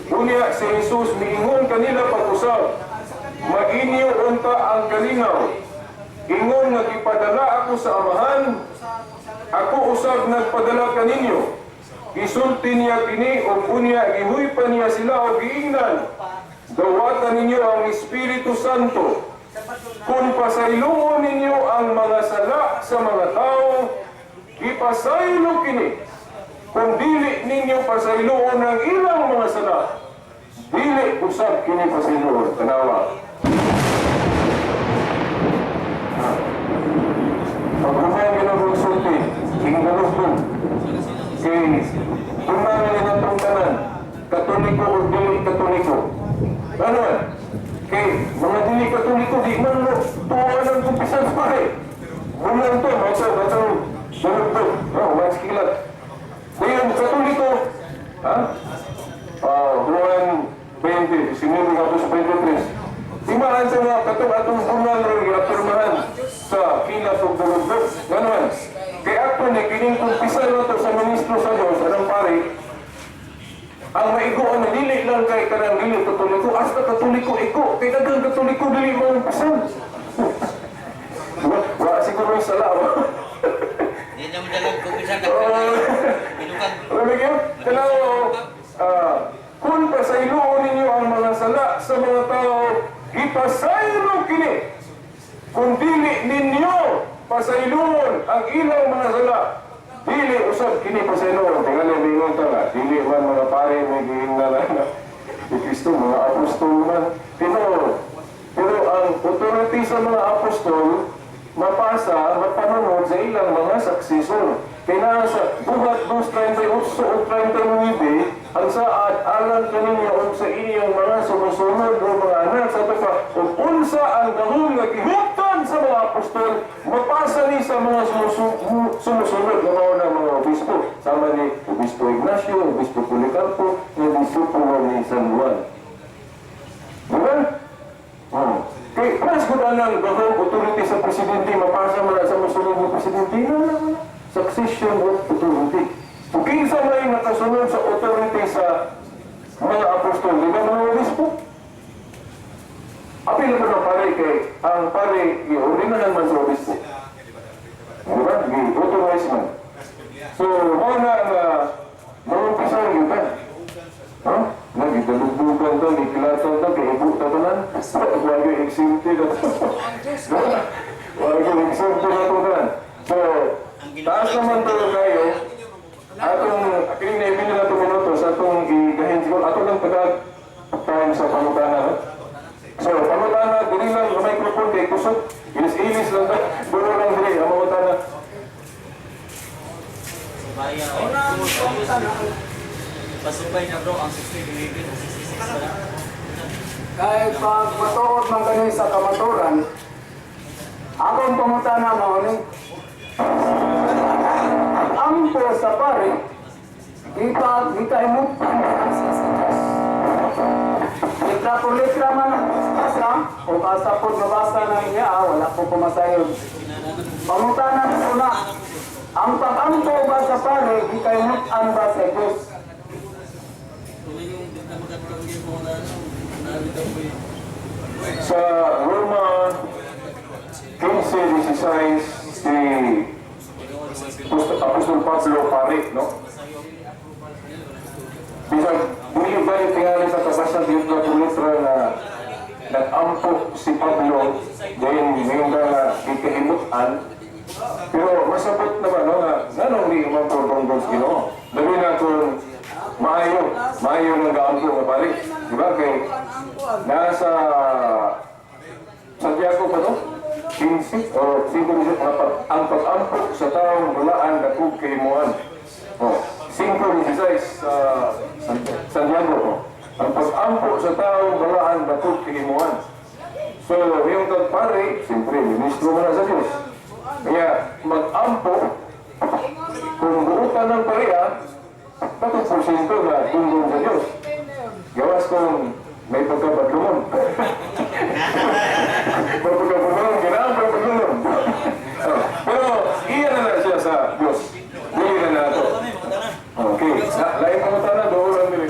Unya si Jesus miingon kanila pag-usab, "Mainyo unta ang kalinaw. Ingon nga gipadala ako sa Amahan, ako usab nagpadala kaninyo." Gisulti niya kini ug unya gihuypa niya sila og giingnan, "Dawatan ninyo ang Espiritu Santo. Kung pasayloon ninyo ang mga sala sa mga tao, ipasaylo kini. Kung dili ninyo pasayloon ang ilang mga sala, dili usab kini pasayloon." Tanawa. Pag human yun ang sulti, hingalugdong. Kay, human nila itong tanan, Katoliko o dili Katoliko. Ano man? Kay mga dili Katoliko, di man mo tuwa ng kumpisal sa pare. Bulan to, mato, mato, dalugdog, no, mas kilat. Ngayon, Katoliko, ha? Ah, Juan 20, 19 hanggang 23. Timaan sa mga katong atong bungal rin giapirmahan sa kilat ug dalugdog. Ganon. Kay ato ni kining kumpisal na to sa ministro sa Diyos, anong pare, ang maiguan na dili lang kay kanang dili Katoliko, hasta Katoliko iko, kay daghang Katoliko dili mo ang pasal. Wa wa siguro yung sala. Wa. Hindi naman dalang kumpisan. Oh. Binukan. Alam niyo, kailangan kung pasayloon ninyo ang mga sala sa mga tao, ipasaylo kini. Kung dili ninyo pasayloon ang ilang mga sala, dili usab kini pasayloon. Tingali, mingon ta nga, dili man mga pare may giingnan na ni Kristo, mga apostol man. Pero ang authority sa mga apostol, mapasa, mapanunod sa ilang mga successor. Kaya naa sa Buhat 2.38 o 39, ang saad alang kaninyo og sa inyong mga sumusunod o mga anak sa pa, ug unsa ang dahom nga gihuptan sa mga apostol, mapasa ni sa mga sumusunod nga mao na mga obispo. Sama ni Obispo Ignacio, Obispo Policarpo, nga disipulo ni San Juan. Diba? Oh. Kay mas gud ang dahom authority sa presidente mapasa man na sa mosunod nga presidente. No, no, no. Succession of authority. Kung kinsa may nakasunod sa authority sa mga apostol, di ba mga obispo? Apil ko ng pare kay ang pare giordinahan man sa obispo. Di ba? Gi-authorize man. So, mao na nga mangumpisa gyud ta. Ha? Nagidalugdugan ta, gikilatan ta, kay ibu ta tanan. Wag exempted na to. Wag exempted na to tanan. So, taas naman to kayo. Atong, kining naibili na to minuto sa atong igahin siguro. Ato lang tagag time sa pangutana. No? So, pangutana, dili lang ang microphone kay kusog. Ilis-ilis lang ta. Dulo lang dili ang pangutana. Subaya. Pasubay na bro, ang 60 66 pa lang. Kay pag matuod man kani sa kamaturan, akong pangutana mao ni ang ampo sa pare, di pa gikahimutan sa Diyos. Letra por letra man basa, o basta po nabasa na niya, wala po pumasayod. Pangutana ko na, ang pag-ampo ba sa pare, gikahimutan ba sa Diyos? Kung yung na magkatulong yung mga ano, nalito ko yun. Sa Roma 15:16, si Apostol Pablo pare, no? Bisag dili ba yung tingali sa kabasa dito na letra na nag-ampo si Pablo then ngayon ka nga gikahimutan, pero masabot naman, no, nga nganong di man po dongdong sa Ginoo, labi na kung maayo maayo nga gaampo nga pare, di ba? Kay nasa Santiago pa to? 15 o 5 nga ang pag-ampo sa taong balaan dakog kahimuan. Oh, 5:16 sa Santiago. Oh. Ang pag-ampo sa taong balaan dakog kahimuan. So, yung kag pare, siyempre, ministro mo na sa Diyos. Kaya, mag-ampo, kung buutan ng pareha, bakit porsyento na tungkol sa Diyos? Gawas kung may pagkabadlungon. May pagkabadlungon, kailangan pagkabadlungon. Oh, pero, iya na na siya sa Diyos. Dili na na ito. Okay. Na, lain pangutana, doon lang dili.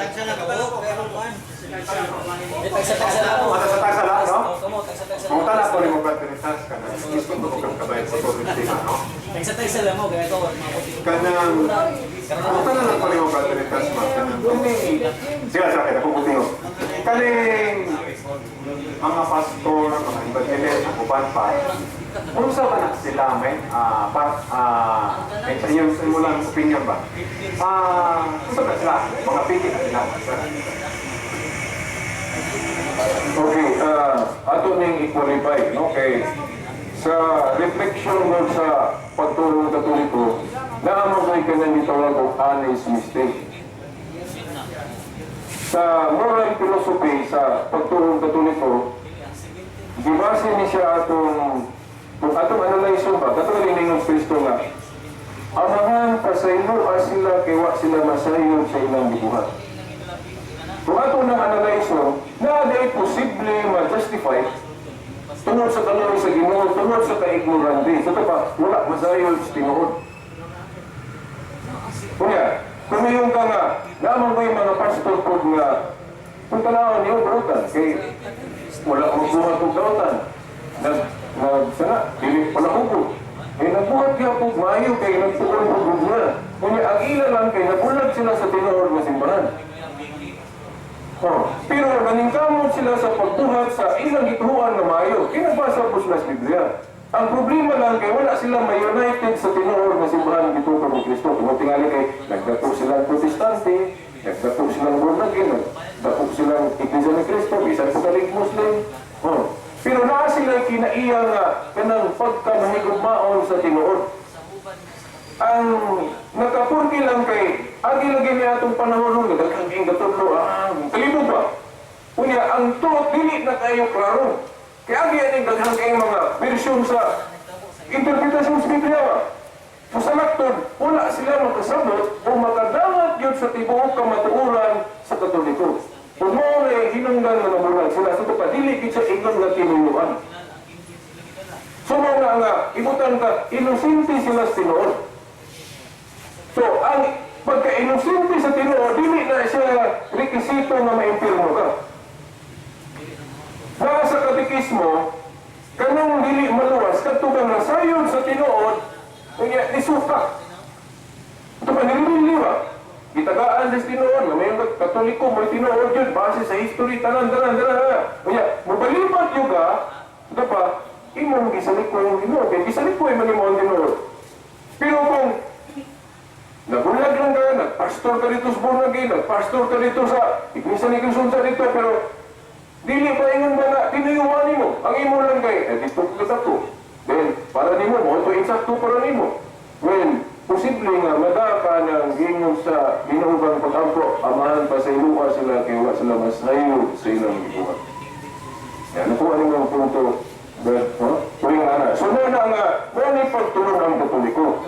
Eh, tagsa-tagsa lang ako. Tagsa-tagsa lang, no? Oo, kamo, tagsa-tagsa lang. Pangutana ko rin mo Brad Tinitas ka na. Iskon ko kang kabayad sa authority ka, no? Tagsa-tagsa lang mo, kaya ito, mga puti. Kanang pangutana lang ko rin mo Brad Tinitas ma. Kanang sila sa akin, ako puti ko. Kaning mga pastor, mga evangelist, ang uban pa. Unsa ba na sila may pa eh, sa inyong sa imo lang opinion ba? Unsa ba sila? Mga piki na sila. Okay, ato ning i-qualify, no? Kay sa reflection mo sa pagtulong Katoliko, naa mo kay kanang gitawag og honest mistake. Sa moral philosophy sa pagtuong Katoliko, gibase ni siya atong kung atong analyze ba, katong liningon Kristo nga, "Amahan, pasayloa sila kay wa sila masayod sa ilang gibuhat." Kung ato nang analyze, na day posible ma-justify tungod sa kaluoy sa Ginoo, tungod sa kaignorante. Sa ito pa, wala masayod sa tinuod. Kunya, kung ka nga, naman ko yung mga pastor po nga, kung tanawon niyo, barutan, kay wala magbuhat og dautan. Nag, nag, sana, dili pala hugo. Eh, nagbuhat gyapon maayo kay nagtuon po gugma. Kunya, ang ila lang kay nabulag sila sa tinuod nga simbahan. Oh, pero naningkamot sila sa pagbuhat sa ilang gituhuan nga maayo. Kinagbasa po sila sa Biblia. Ang problema lang kay wala sila ma-united sa tinuod nga simbahan gitukod ni Kristo. Kung tingali kay nagdato silang Protestante, nagdato silang born again, nagdato silang Iglesia ni Kristo, bisan po kalig Muslim. Oh. Pero naa sila kinaiya nga kanang pagkamahigugmaon sa tinuod. Ang nakapurki lang kay agi lagi niya atong panahon nun, daghang ing gatudlo, ah, kalibog ba? Unya, ang truth dili na kayo klaro. Kaya agi aning daghang kayong mga bersyon sa interpretasyon sa Biblia ba? So sa laktod, wala sila makasabot o makadawat yun sa tibuok kamatuoran sa Katoliko. Kung mao na hinungdan nga nabulag sila, so ito pa, dili gid siya ingon nga tinuyuan. So mao nga nga, ibutan ka, inosente sila sa tinuod. So, ang pagka-inosente sa tinuod, dili na siya rekisito nga maimpirmo ka. Para sa katekismo, kanang dili maluwas, kadto kang nasayod sa tinuod, kanya nisuka. Ito pa, nilibili ba? Gitagaan sa tinuod, nga may Katoliko, may tinuod yun, base sa history, tanan, tanan, tanan, tanan. Kanya, mabalibat yun ka, ito pa, imong gisaliko yung Ginoo, kay gisaliko man imo ang tinuod. Pero kung nabulag lang ka, nagpastor ka dito sa born again, nagpastor ka dito sa Iglesia ni Cristo sa dito, pero dili pa ingon ba na tinuyuan nimo? Ang imo lang kay, eh, dito ka to. Then, para nimo, mo ito insakto para nimo. Well, posible nga madaka ng gingon sa Ginoo pag-ampo, "Amahan, pasayloa sila kay wa sila masayod sa ilang gibuhat." Yan, nakuha nimo ang punto, Brad, no? Tuwing ana. So, mo na nga, mo ni pagtulong ang Katoliko.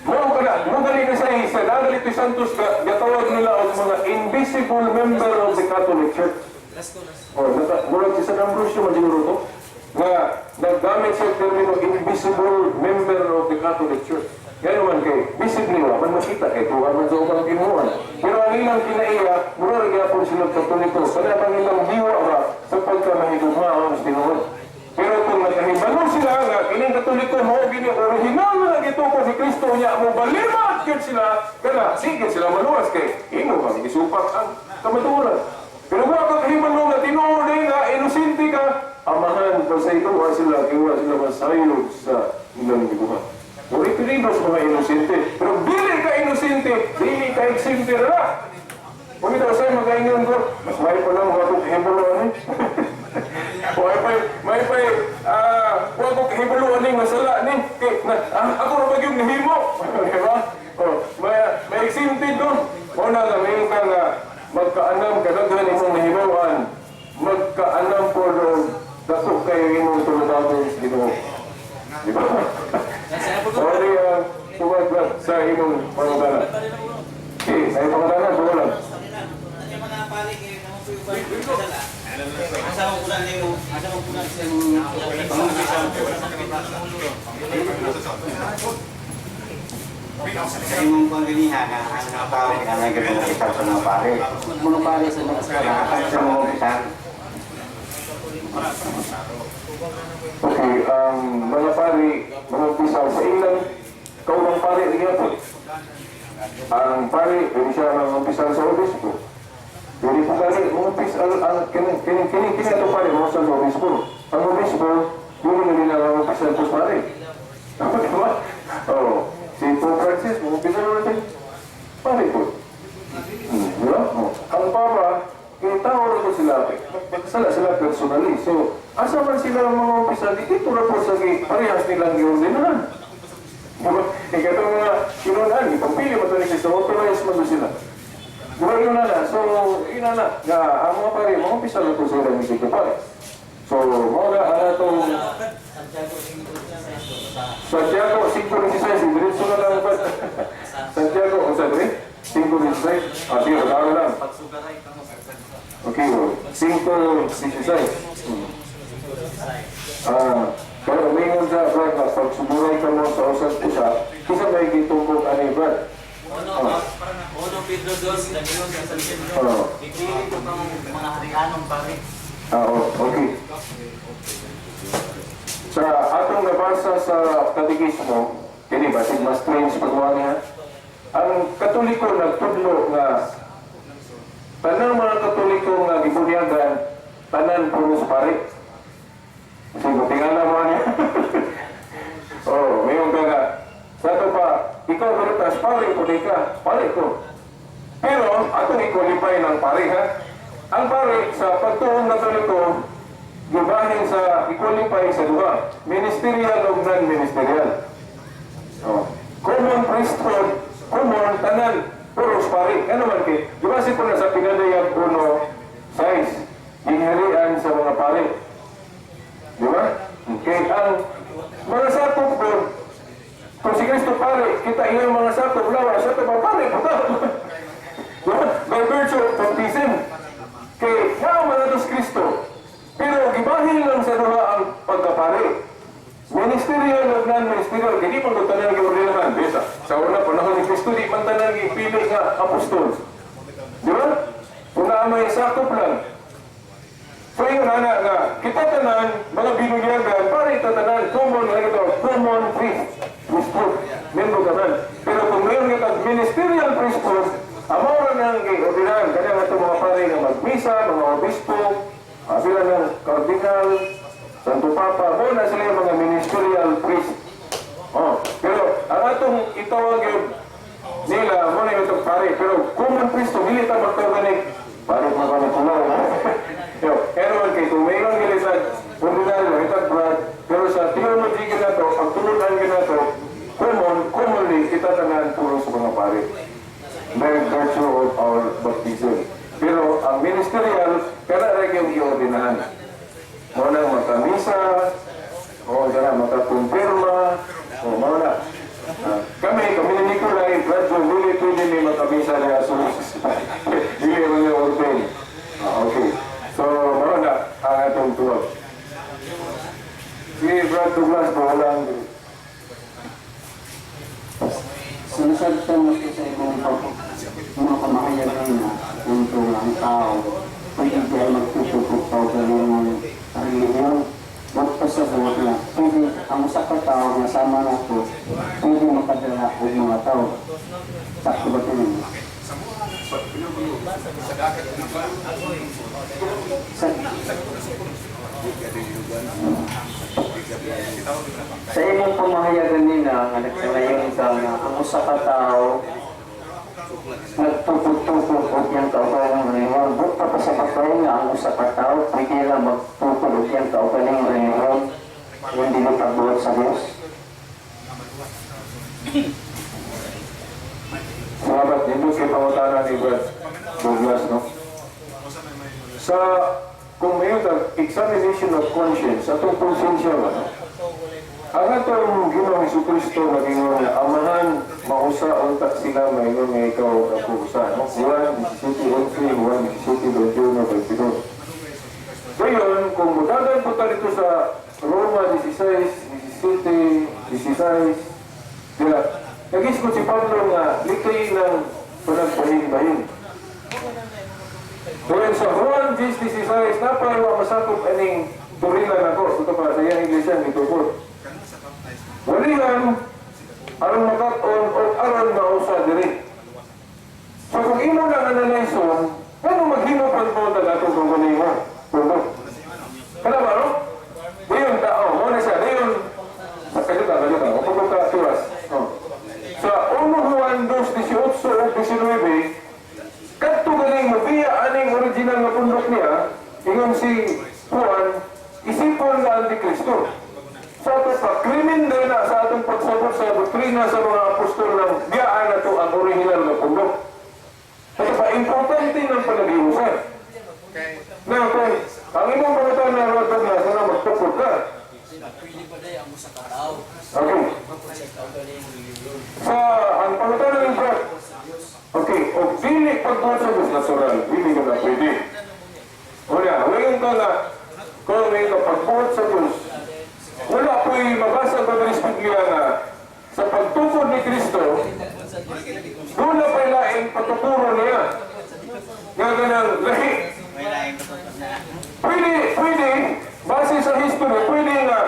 Mo kana, mo gali na sa isa, nagali to Santos ka, gatawag nila og mga invisible member of the Catholic Church. Oh, naka, murag si San Ambrosio man siguro to, nga naggamit sa termino invisible member of the Catholic Church. Yan naman kay, visibly wa man makita kay tuwa man sa ubang kinuhan. Pero ang ilang kinaiya, mura ra gyapon sila Katoliko. Kana bang ilang diwa ba sa pagkamahigugmaon sa tinuod. Pero kung nakahibalo sila nga kining Katoliko mao gini original na gitukod si Kristo nya mo balimat gyud sila kana sige sila maluwas kay imo bang gisupak ang kamatuoran. Pero kung ka kahibalo nga tinuod nga inosente ka, "Amahan, pasayloa sila kay wa sila masayod sa ilang gibuhat." Uri pilido sa mga inosente. Pero dili ka inosente, dili ka exempted na. Kung ito sa'yo magaingon ko, mas may pa lang wa ko kahibalo ani. May pa, may pa, wa ko kahibalo ani masala ni. Kay, na, ako ra ba yung nahimo? Di ba? Oh, may exempted do. O na nga, may ka nga, magkaanam kadaghan imong nahimuan, magkaanam po do, dako kayo imong tulubagon sa Ginoo. Di ba? Sorry, tubag ba sa imong pangutana. Okay, sa imong pangutana, sulo lang. Asa mo kunan nimo? Asa mo kunan sa Sa imong pangganiha nga ang mga tao kinahanglan gyud mo sa mga pare. Mga pare sa mga Asa sa mga umpisal. Okay, ang mga pari, mga umpisal sa ilang kaunang pari rin po. Ang pari, pwede siya mga umpisal sa obispo. Pwede po gani, mga umpisal, ang kini kini kini kini ato pari, mga umpisal sa obispo. Ang obispo, pwede na nila mga umpisal sa pari. Diba? Oo. Si Pope Francis, mga umpisal natin. Pari po. Diba? Oh. Ang Papa, kaya tao rin ko sila, magkasala sila personally. So, asa man sila ang mga umpisal, dito na po sa parehas nilang giordinahan. Diba? Eh, katong mga kinunan, ipagpili mo ito ni Cristo, authorize man doon sila. Diba yun na? So, ina na, nga, ang mga pare, mga umpisa na po sila ni sacrifice. So, mao na ang atong Santiago 5.16, diretso na lang ba? Santiago, ang sabi? 5.16? Ah, sige, tawag lang. Okay, oh. 5.16. Ah, pero umingon sa Brad na pag sumuray ka mo sa usag usa, kisa may gitumbok ani Brad. Uno, uno Pedro dos, Danilo sa San Pedro. Oo. Ipili ko kang mga harianong pare. Ah, oh, okay. Sa atong nabasa sa katekismo, kini basig mas strange pagwa niya. Ang Katoliko nagtudlo nga tanang mga Katoliko nga gibunyagan, tanan puros pare. Kasi tingala mo niya. Oh, mayon ka nga. Sa ato pa, ikaw Veritas, pare ko di ka, pare ko. Pero atong i-qualify ng pare ha. Ang pare sa pagtuong Katoliko, gibahin sa i-qualify sa duha, ministerial o non-ministerial. Oh. Common priesthood, common tanan, puros pare. Ano man kay, di ba si po na sa Pinadayag 1:6, gingharian sa mga pare. Di ba? Okay, ang mga sakop ko, kung si Kristo pare, kita iyang mga sakop, lawa, siya ito pa pare, puta. Di ba? By virtue of baptism. Kay, naa man ato si Kristo. Pero gibahin lang sa duha ang pagkapare. Ministerial o non-ministerial, kaya di man ko tanan giordinahan. Bisa, sa una panahon ni Kristo, di man tanan gipili nga apostol. Di ba? Kung naa may sakop lang. So yun ana nga, kita tanan, mga binunyagan, pare ito tanan, common nga ito, common priest, priesthood, membro ka man. Pero kung ngayon nga tag ministerial priesthood, amo ra nang giordinahan, kanya nga ito mga pare nga magmisa, mga obispo, sila ng kardinal, Santo Papa, mo na sila yung mga ministerial priest. Oh, pero ang atong itawag yun nila, mo na yung itong pare, pero common priest, dili ta magtawag ni pare pa ka na kulo. Yo, pero kay tumingon gili sa ordinaryo, itag Brad, pero sa theology ginato, pagtulunan ginato, common, commonly, kita tanan puro sa mga pare. By virtue of our baptism. Pero ang ministerial, kana ra yung giordinahan. Mao nang makamisa, o kana makakumpirma, o mao na. Ah, kami ni Nicolay, Brad John, dili pwede ni makamisa niya so dili man niya ordain. Ah, okay. So, mao na ang atong tuwag. Sige, Brad Douglas, bahala ang Sinasabtan mo sa imong pag mga pamahayag na punto ang tao pwede ba magtutukok pa galing relihiyon magpasabot na pwede ang usa ka tawo nga sama nato pwede makadala og mga tao. Sakto ba ito ninyo? Sa imong pamahayag nila nga nagkanayon ka nga ang usa ka tawo nagtukod-tukod og iyang kaugalingong relihiyon, buta pa sa patay nga ang usa ka tawo pwede ra magtukod og iyang kaugalingong relihiyon kung dili pagbuot sa Dios? Salamat, nindot kay pangutana ni Brad Douglas, no? Sa kung may examination of conscience, atong konsensya ba, no? Ang atong Ginoong Hesukristo nag-ingon nga, Amahan, mausa unta sila maingon nga ikaw ako usa, no? Juan 17:11, Juan 17:21, 22. Ngayon, kung mudagan po ta dito sa Roma 16, 17, 16, dila, nag-iskot si Pablo nga likay ng panagbahin-bahin. Ngayon sa Juan 10:16, napaywa masakop aning turila na ko. Ito pa sa iyang iglesia ni Tupod. Walihan, aron makat-on o aron mausa diri. So kung imo nang analyson, ano maghimo pag mo tagatong kung kanimo? Punto. Kana ba, no? Dayon tao, mo na siya, dayon. Kajuta, kajuta, kapag ka turas. Oh. Sa 1 Juan 2, 18 o 19, kadto galing mabiya aning original nga pundok niya, ingon si Juan, isipon na Antikristo. Sa ato pa, krimen din na sa atong pagsabot sa doktrina sa mga apostol ng biyaan na to ang original nga pundok. Sa pa, importante ng Ang imong pangutana, Rod Douglas, na magtukod ka. Pwede ba day ang usa ka tawo? Okay. Sa ang pangutana ni Brad, okay, o dili pagbuot sa Diyos natural, dili ka na pwede. Una, ngayon ka nga, kung may ka pagbuot sa Diyos, wala po'y mabasa ko diri sa Biblia nga sa pagtukod ni Kristo, doon na pa'y laing pagtuturo niya. Nga ganang lahi. Pwede, pwede, base sa history, pwede nga,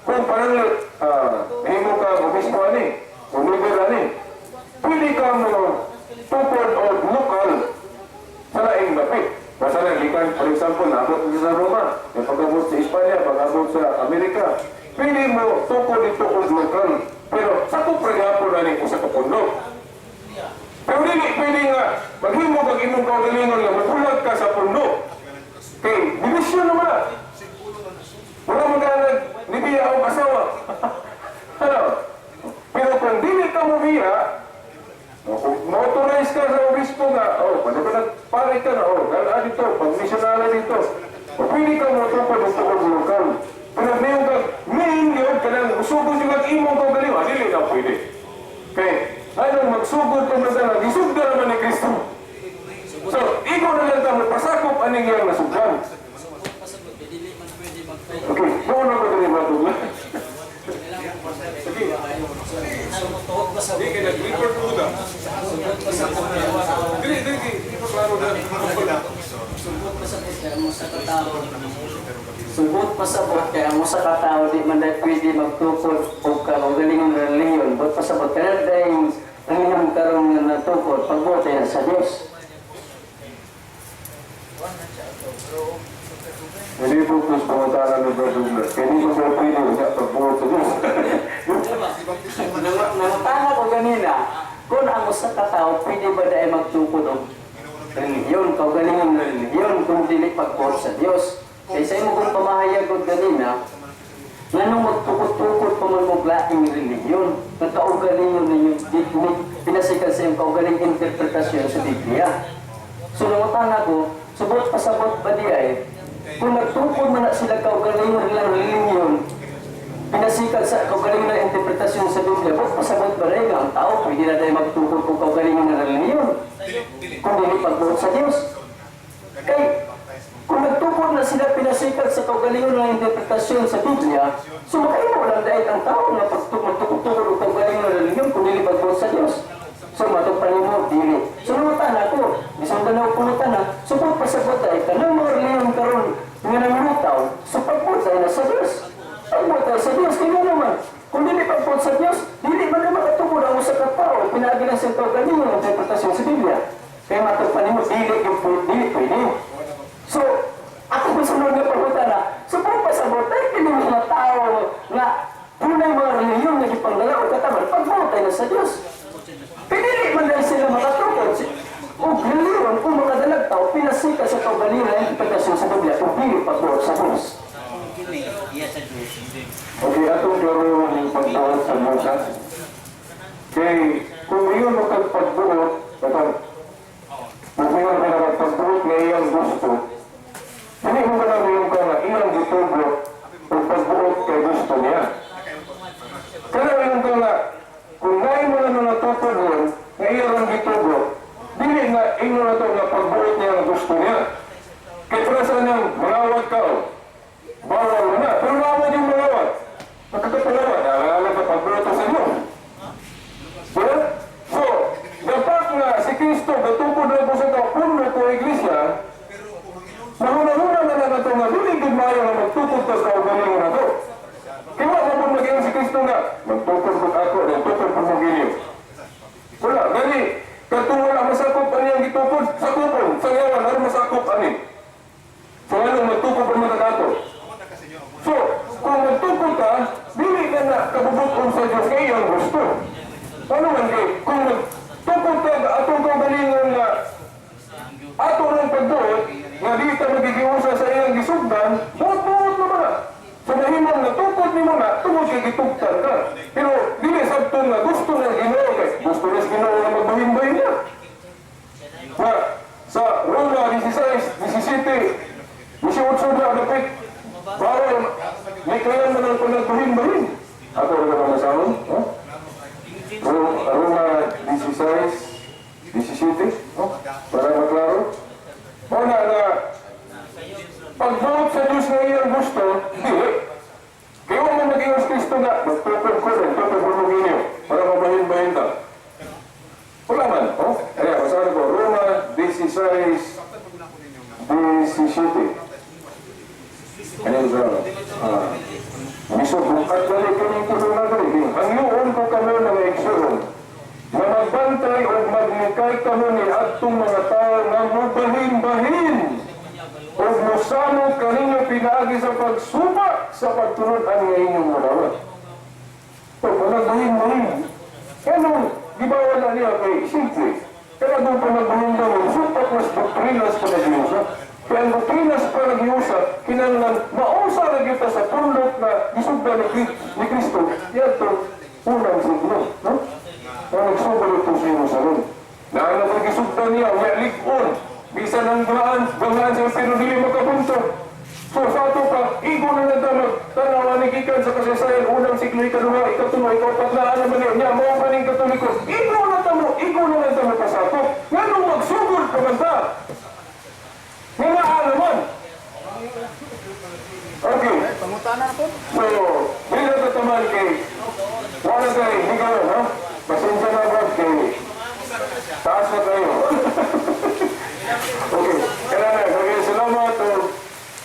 kung parang himo ka obispo ani, o leader ani, pwede ka mo tukod o lokal sa laing dapit. Basta lang, gikan, for example, naabot sa Roma, yung pag-abot sa Espanya, pag-abot sa Amerika, pwede mo tukod dito og lokal. Pero sakop ra gyapon ani usa ka pundo. Pero dili pwede nga maghimo kag imong kaugalingon nga mobulag ka sa pundo. Kay division naman na. Wala mo ka nagnibiya og asawa. Ano? Pero kung dili ka mo biya, kung ma-authorize ka sa obispo nga, oh, pwede ba nagpare ka na, oh, dala dito, pag misyonary dito, o pwede ka mo tukod og tukod lokal. Pero ngayon ka, main yun, kanang usugod yung imong kaugalingon, dili na pwede. Kay, anong magsugod ka man sana, gisugdan naman ni Kristo. So, ikaw na lang ka pasakop aning iyang nasugdan. Pasabot, dili man pwede magtukod. Okay, doon ako dali matugla. Sige. Di kay nag-record mo na. Dili, dili, di pa klaro na. Sugot pasabot kay ang usa ka tawo. Sugot pasabot kay ang usa ka tawo di man dahil pwede magtukod og kaugalingong relihiyon. But pasabot kay dahil relihiyon karon nga natukod pagbuot yan sa Dios. Hindi po plus pangutana ni Brother Douglas. Kaya di ko ba pwede nga pagbuot sa Diyos? Nangutana ko ganina, kung ang usa ka tawo pwede ba dahil magtukod og relihiyon, kaugalingong relihiyon kung dili pagbuot sa Dios. Kay sa imo kung pamahayag og ganina, nganong magtukod-tukod pa man mo laing relihiyon, nga kaugalingon ninyo, di, di, pinasikan sa iyong kaugaling interpretasyon sa Biblia. So nangutana ko, subot pasabot ba di ay, kung nagtukod man na sila kaugalingon nilang relihiyon, pinasikat sa kaugalingon na interpretasyon sa Biblia, bot pasabot ba rin ang tao, pwede na tayo magtukod kung kaugalingon na relihiyon, kung dili pagbuot sa Diyos. Kay, kung nagtukod na sila pinasikat sa kaugalingon ng interpretasyon sa Biblia, so makaimo lang dahil ang tao nga magtukod-tukod og kaugalingon na relihiyon kung dili pagbuot sa Diyos. So matong panimo, dili. So nangutana ko, bisan ba na pangutana, so kung pasabot ay kanang mga relihiyon karon nga nangutaw, so pagbuot ay na sa Diyos. Pagbuot ay sa Diyos, kaya naman, kung dili pagbuot sa Diyos, dili man na makatukod ang usa ka tao, pinaagi lang sa kaugalingon ng interpretasyon sa Biblia. Kaya matong panimo, dili yung dili pwede. So, ako kung sunod nga pangutana, so kung pasabot ay kini mga tao nga dunay mga relihiyon nga gipangdala og kataman, pagbuot ay na sa Diyos. Pinili man dahil sila makatukod. O relihiyon, kung makadalag tao, pinasika sa kaugalingon ng interpretasyon sa Biblia, kung dili pagbuot sa Diyos. Okay, atong klaro yung pagbuot sa Diyos, ha? Kay, kung iyon mo kag pagbuot, katong, kung iyon ka na pagbuot nga iyang gusto, hindi mo ka na yung ka nga iyang gitugot o pagbuot kay gusto niya. Kaya yung ka nga, kung ngayon mo na natukod yun, nga iyang ang gitugot, dili nga ingon na to nga pagbuot niya ang gusto niya. Kaya para sa niyang mangawat ka, oh, bawal na. Pero bawal yung mangawat. Nakakapalawat, naalala ka pagbuot sa inyo. Diba? So, dapat nga si Kristo, gatukod na po sa puno ko iglesia, nahuna-huna na lang ito nga, dili gud maayo nga magtukod ka sa kaugalingon na to. Kaya wa mo mag si Kristo nga, magtukod ko ako, then tukod ko mo ginyo. Wala, gani, katong wala masakop ani ang gitukod, sakopon, sa yawan, aron masakop ani. So ano, magtukod pa man ka So, kung magtukod ka, dili ka na kabubuton sa Diyos kay iyang gusto. Ano man kay, kung magtukod ka, atong kaugalingon nga, ato ng pagbuot, nga di ka magigiusa sa iyang gisugdan, buot-buot na ba na? So mahimong natukod nimo na, tungod kay gitugtan ka. Pero dili sabton nga gusto ng Ginoo kay gusto ni Ginoo nga magbahin-bahin niya. Na sa Roma 16, 17, 18 na 16:17. Ano yung Ah. Bisog bungkat dali kining tulungan dali. Hangyoon ko kamo mga igsoon na magbantay o maglikay kamo ni adtong mga tao nga mubahin-bahin o mosamok kaninyo pinaagi sa pagsuba sa pagtunud-an nga inyong madawat. O panagbahin-bahin. Ano, di ba wala niya kay simple? Kaya kung panagbahin-bahin, supak mas doktrinas pa nag-iusa. Kaya ang doktrinas pa nag-iusa, kinahanglan mausa na kita sa pundok na gisugda ni Kristo, yato unang siglo, no? Na nagsugda dito sa Jerusalem. Na ang nagisugda niya, lig-on, bisan ang gaan, gangaan sa pero dili makapunto. So sa ato pa, igo na nagdamag, tanawa ni gikan sa kasaysayan, unang siglo, ikaduha, ikatulo, ikapat na, ano man niya, mao pa ning Katoliko. Igo na tamo, igo na lang tamo pasakop. Nganong magsugod pa man ta? Nga naa naman. Okay. So, dili na tataman kay, wala kay, higayon, ha? Pasensya na ba kay, taas na kayo. Okay, kailangan, okay, salamat o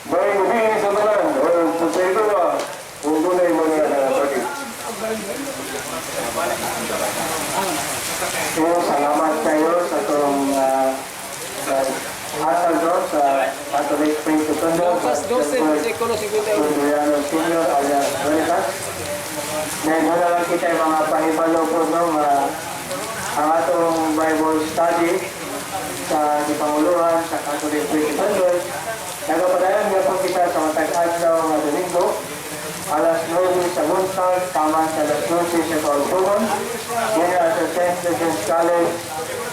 maayong gabii sa tanan o sa ito ba, kung doon ay mga sakit. So, salamat kayo sa itong asal doon sa Catholic Faith Tondo. Lucas 12, versikulo 51. Juliano Senior alias Veritas. Ngayon, wala lang kita yung mga pahibalo po, no, mga, ang atong Bible study sa Dipanguluhan sa Catholic Faith Tondo. Nagapadayon nga po kita sa matag adlaw nga Domingo, alas 9 sa buntag, tama sa alas 12 sa kaugtugon. Yan sa St. Vincent's College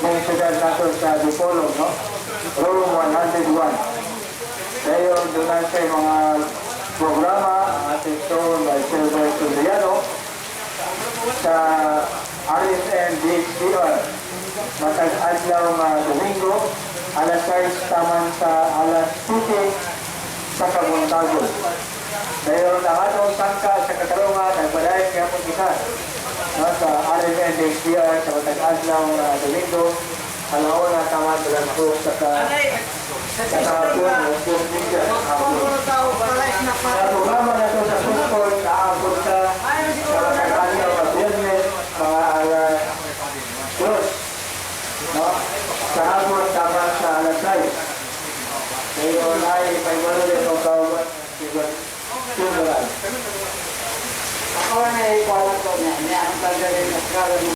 ng siyudad nato sa Dipolog, no? Room 101. Dayon, doon na sa mga programa, ang ating show by Silver Suliano sa RSN DHDR. Matag adlaw nga Domingo, alas 6 taman sa alas 7 sa Kabuntagon. Dayon, ang atong sangka sa katarungan, nagpadayon kaya po kita, no, sa RSN DHDR sa matag adlaw nga Domingo, alauna taman sa alas 2 sa sa kahapon, alas 2 sa hapon. Sa programa na ito sa Sukol, aabot sa matag adlaw nga Biyernes, mga alas 2. No? Sa hapon, tama sa alas 6. Ngayon ay paibalo din ang kawan, Silveran. Ako na ikuha ko niya, niya ang tagaling at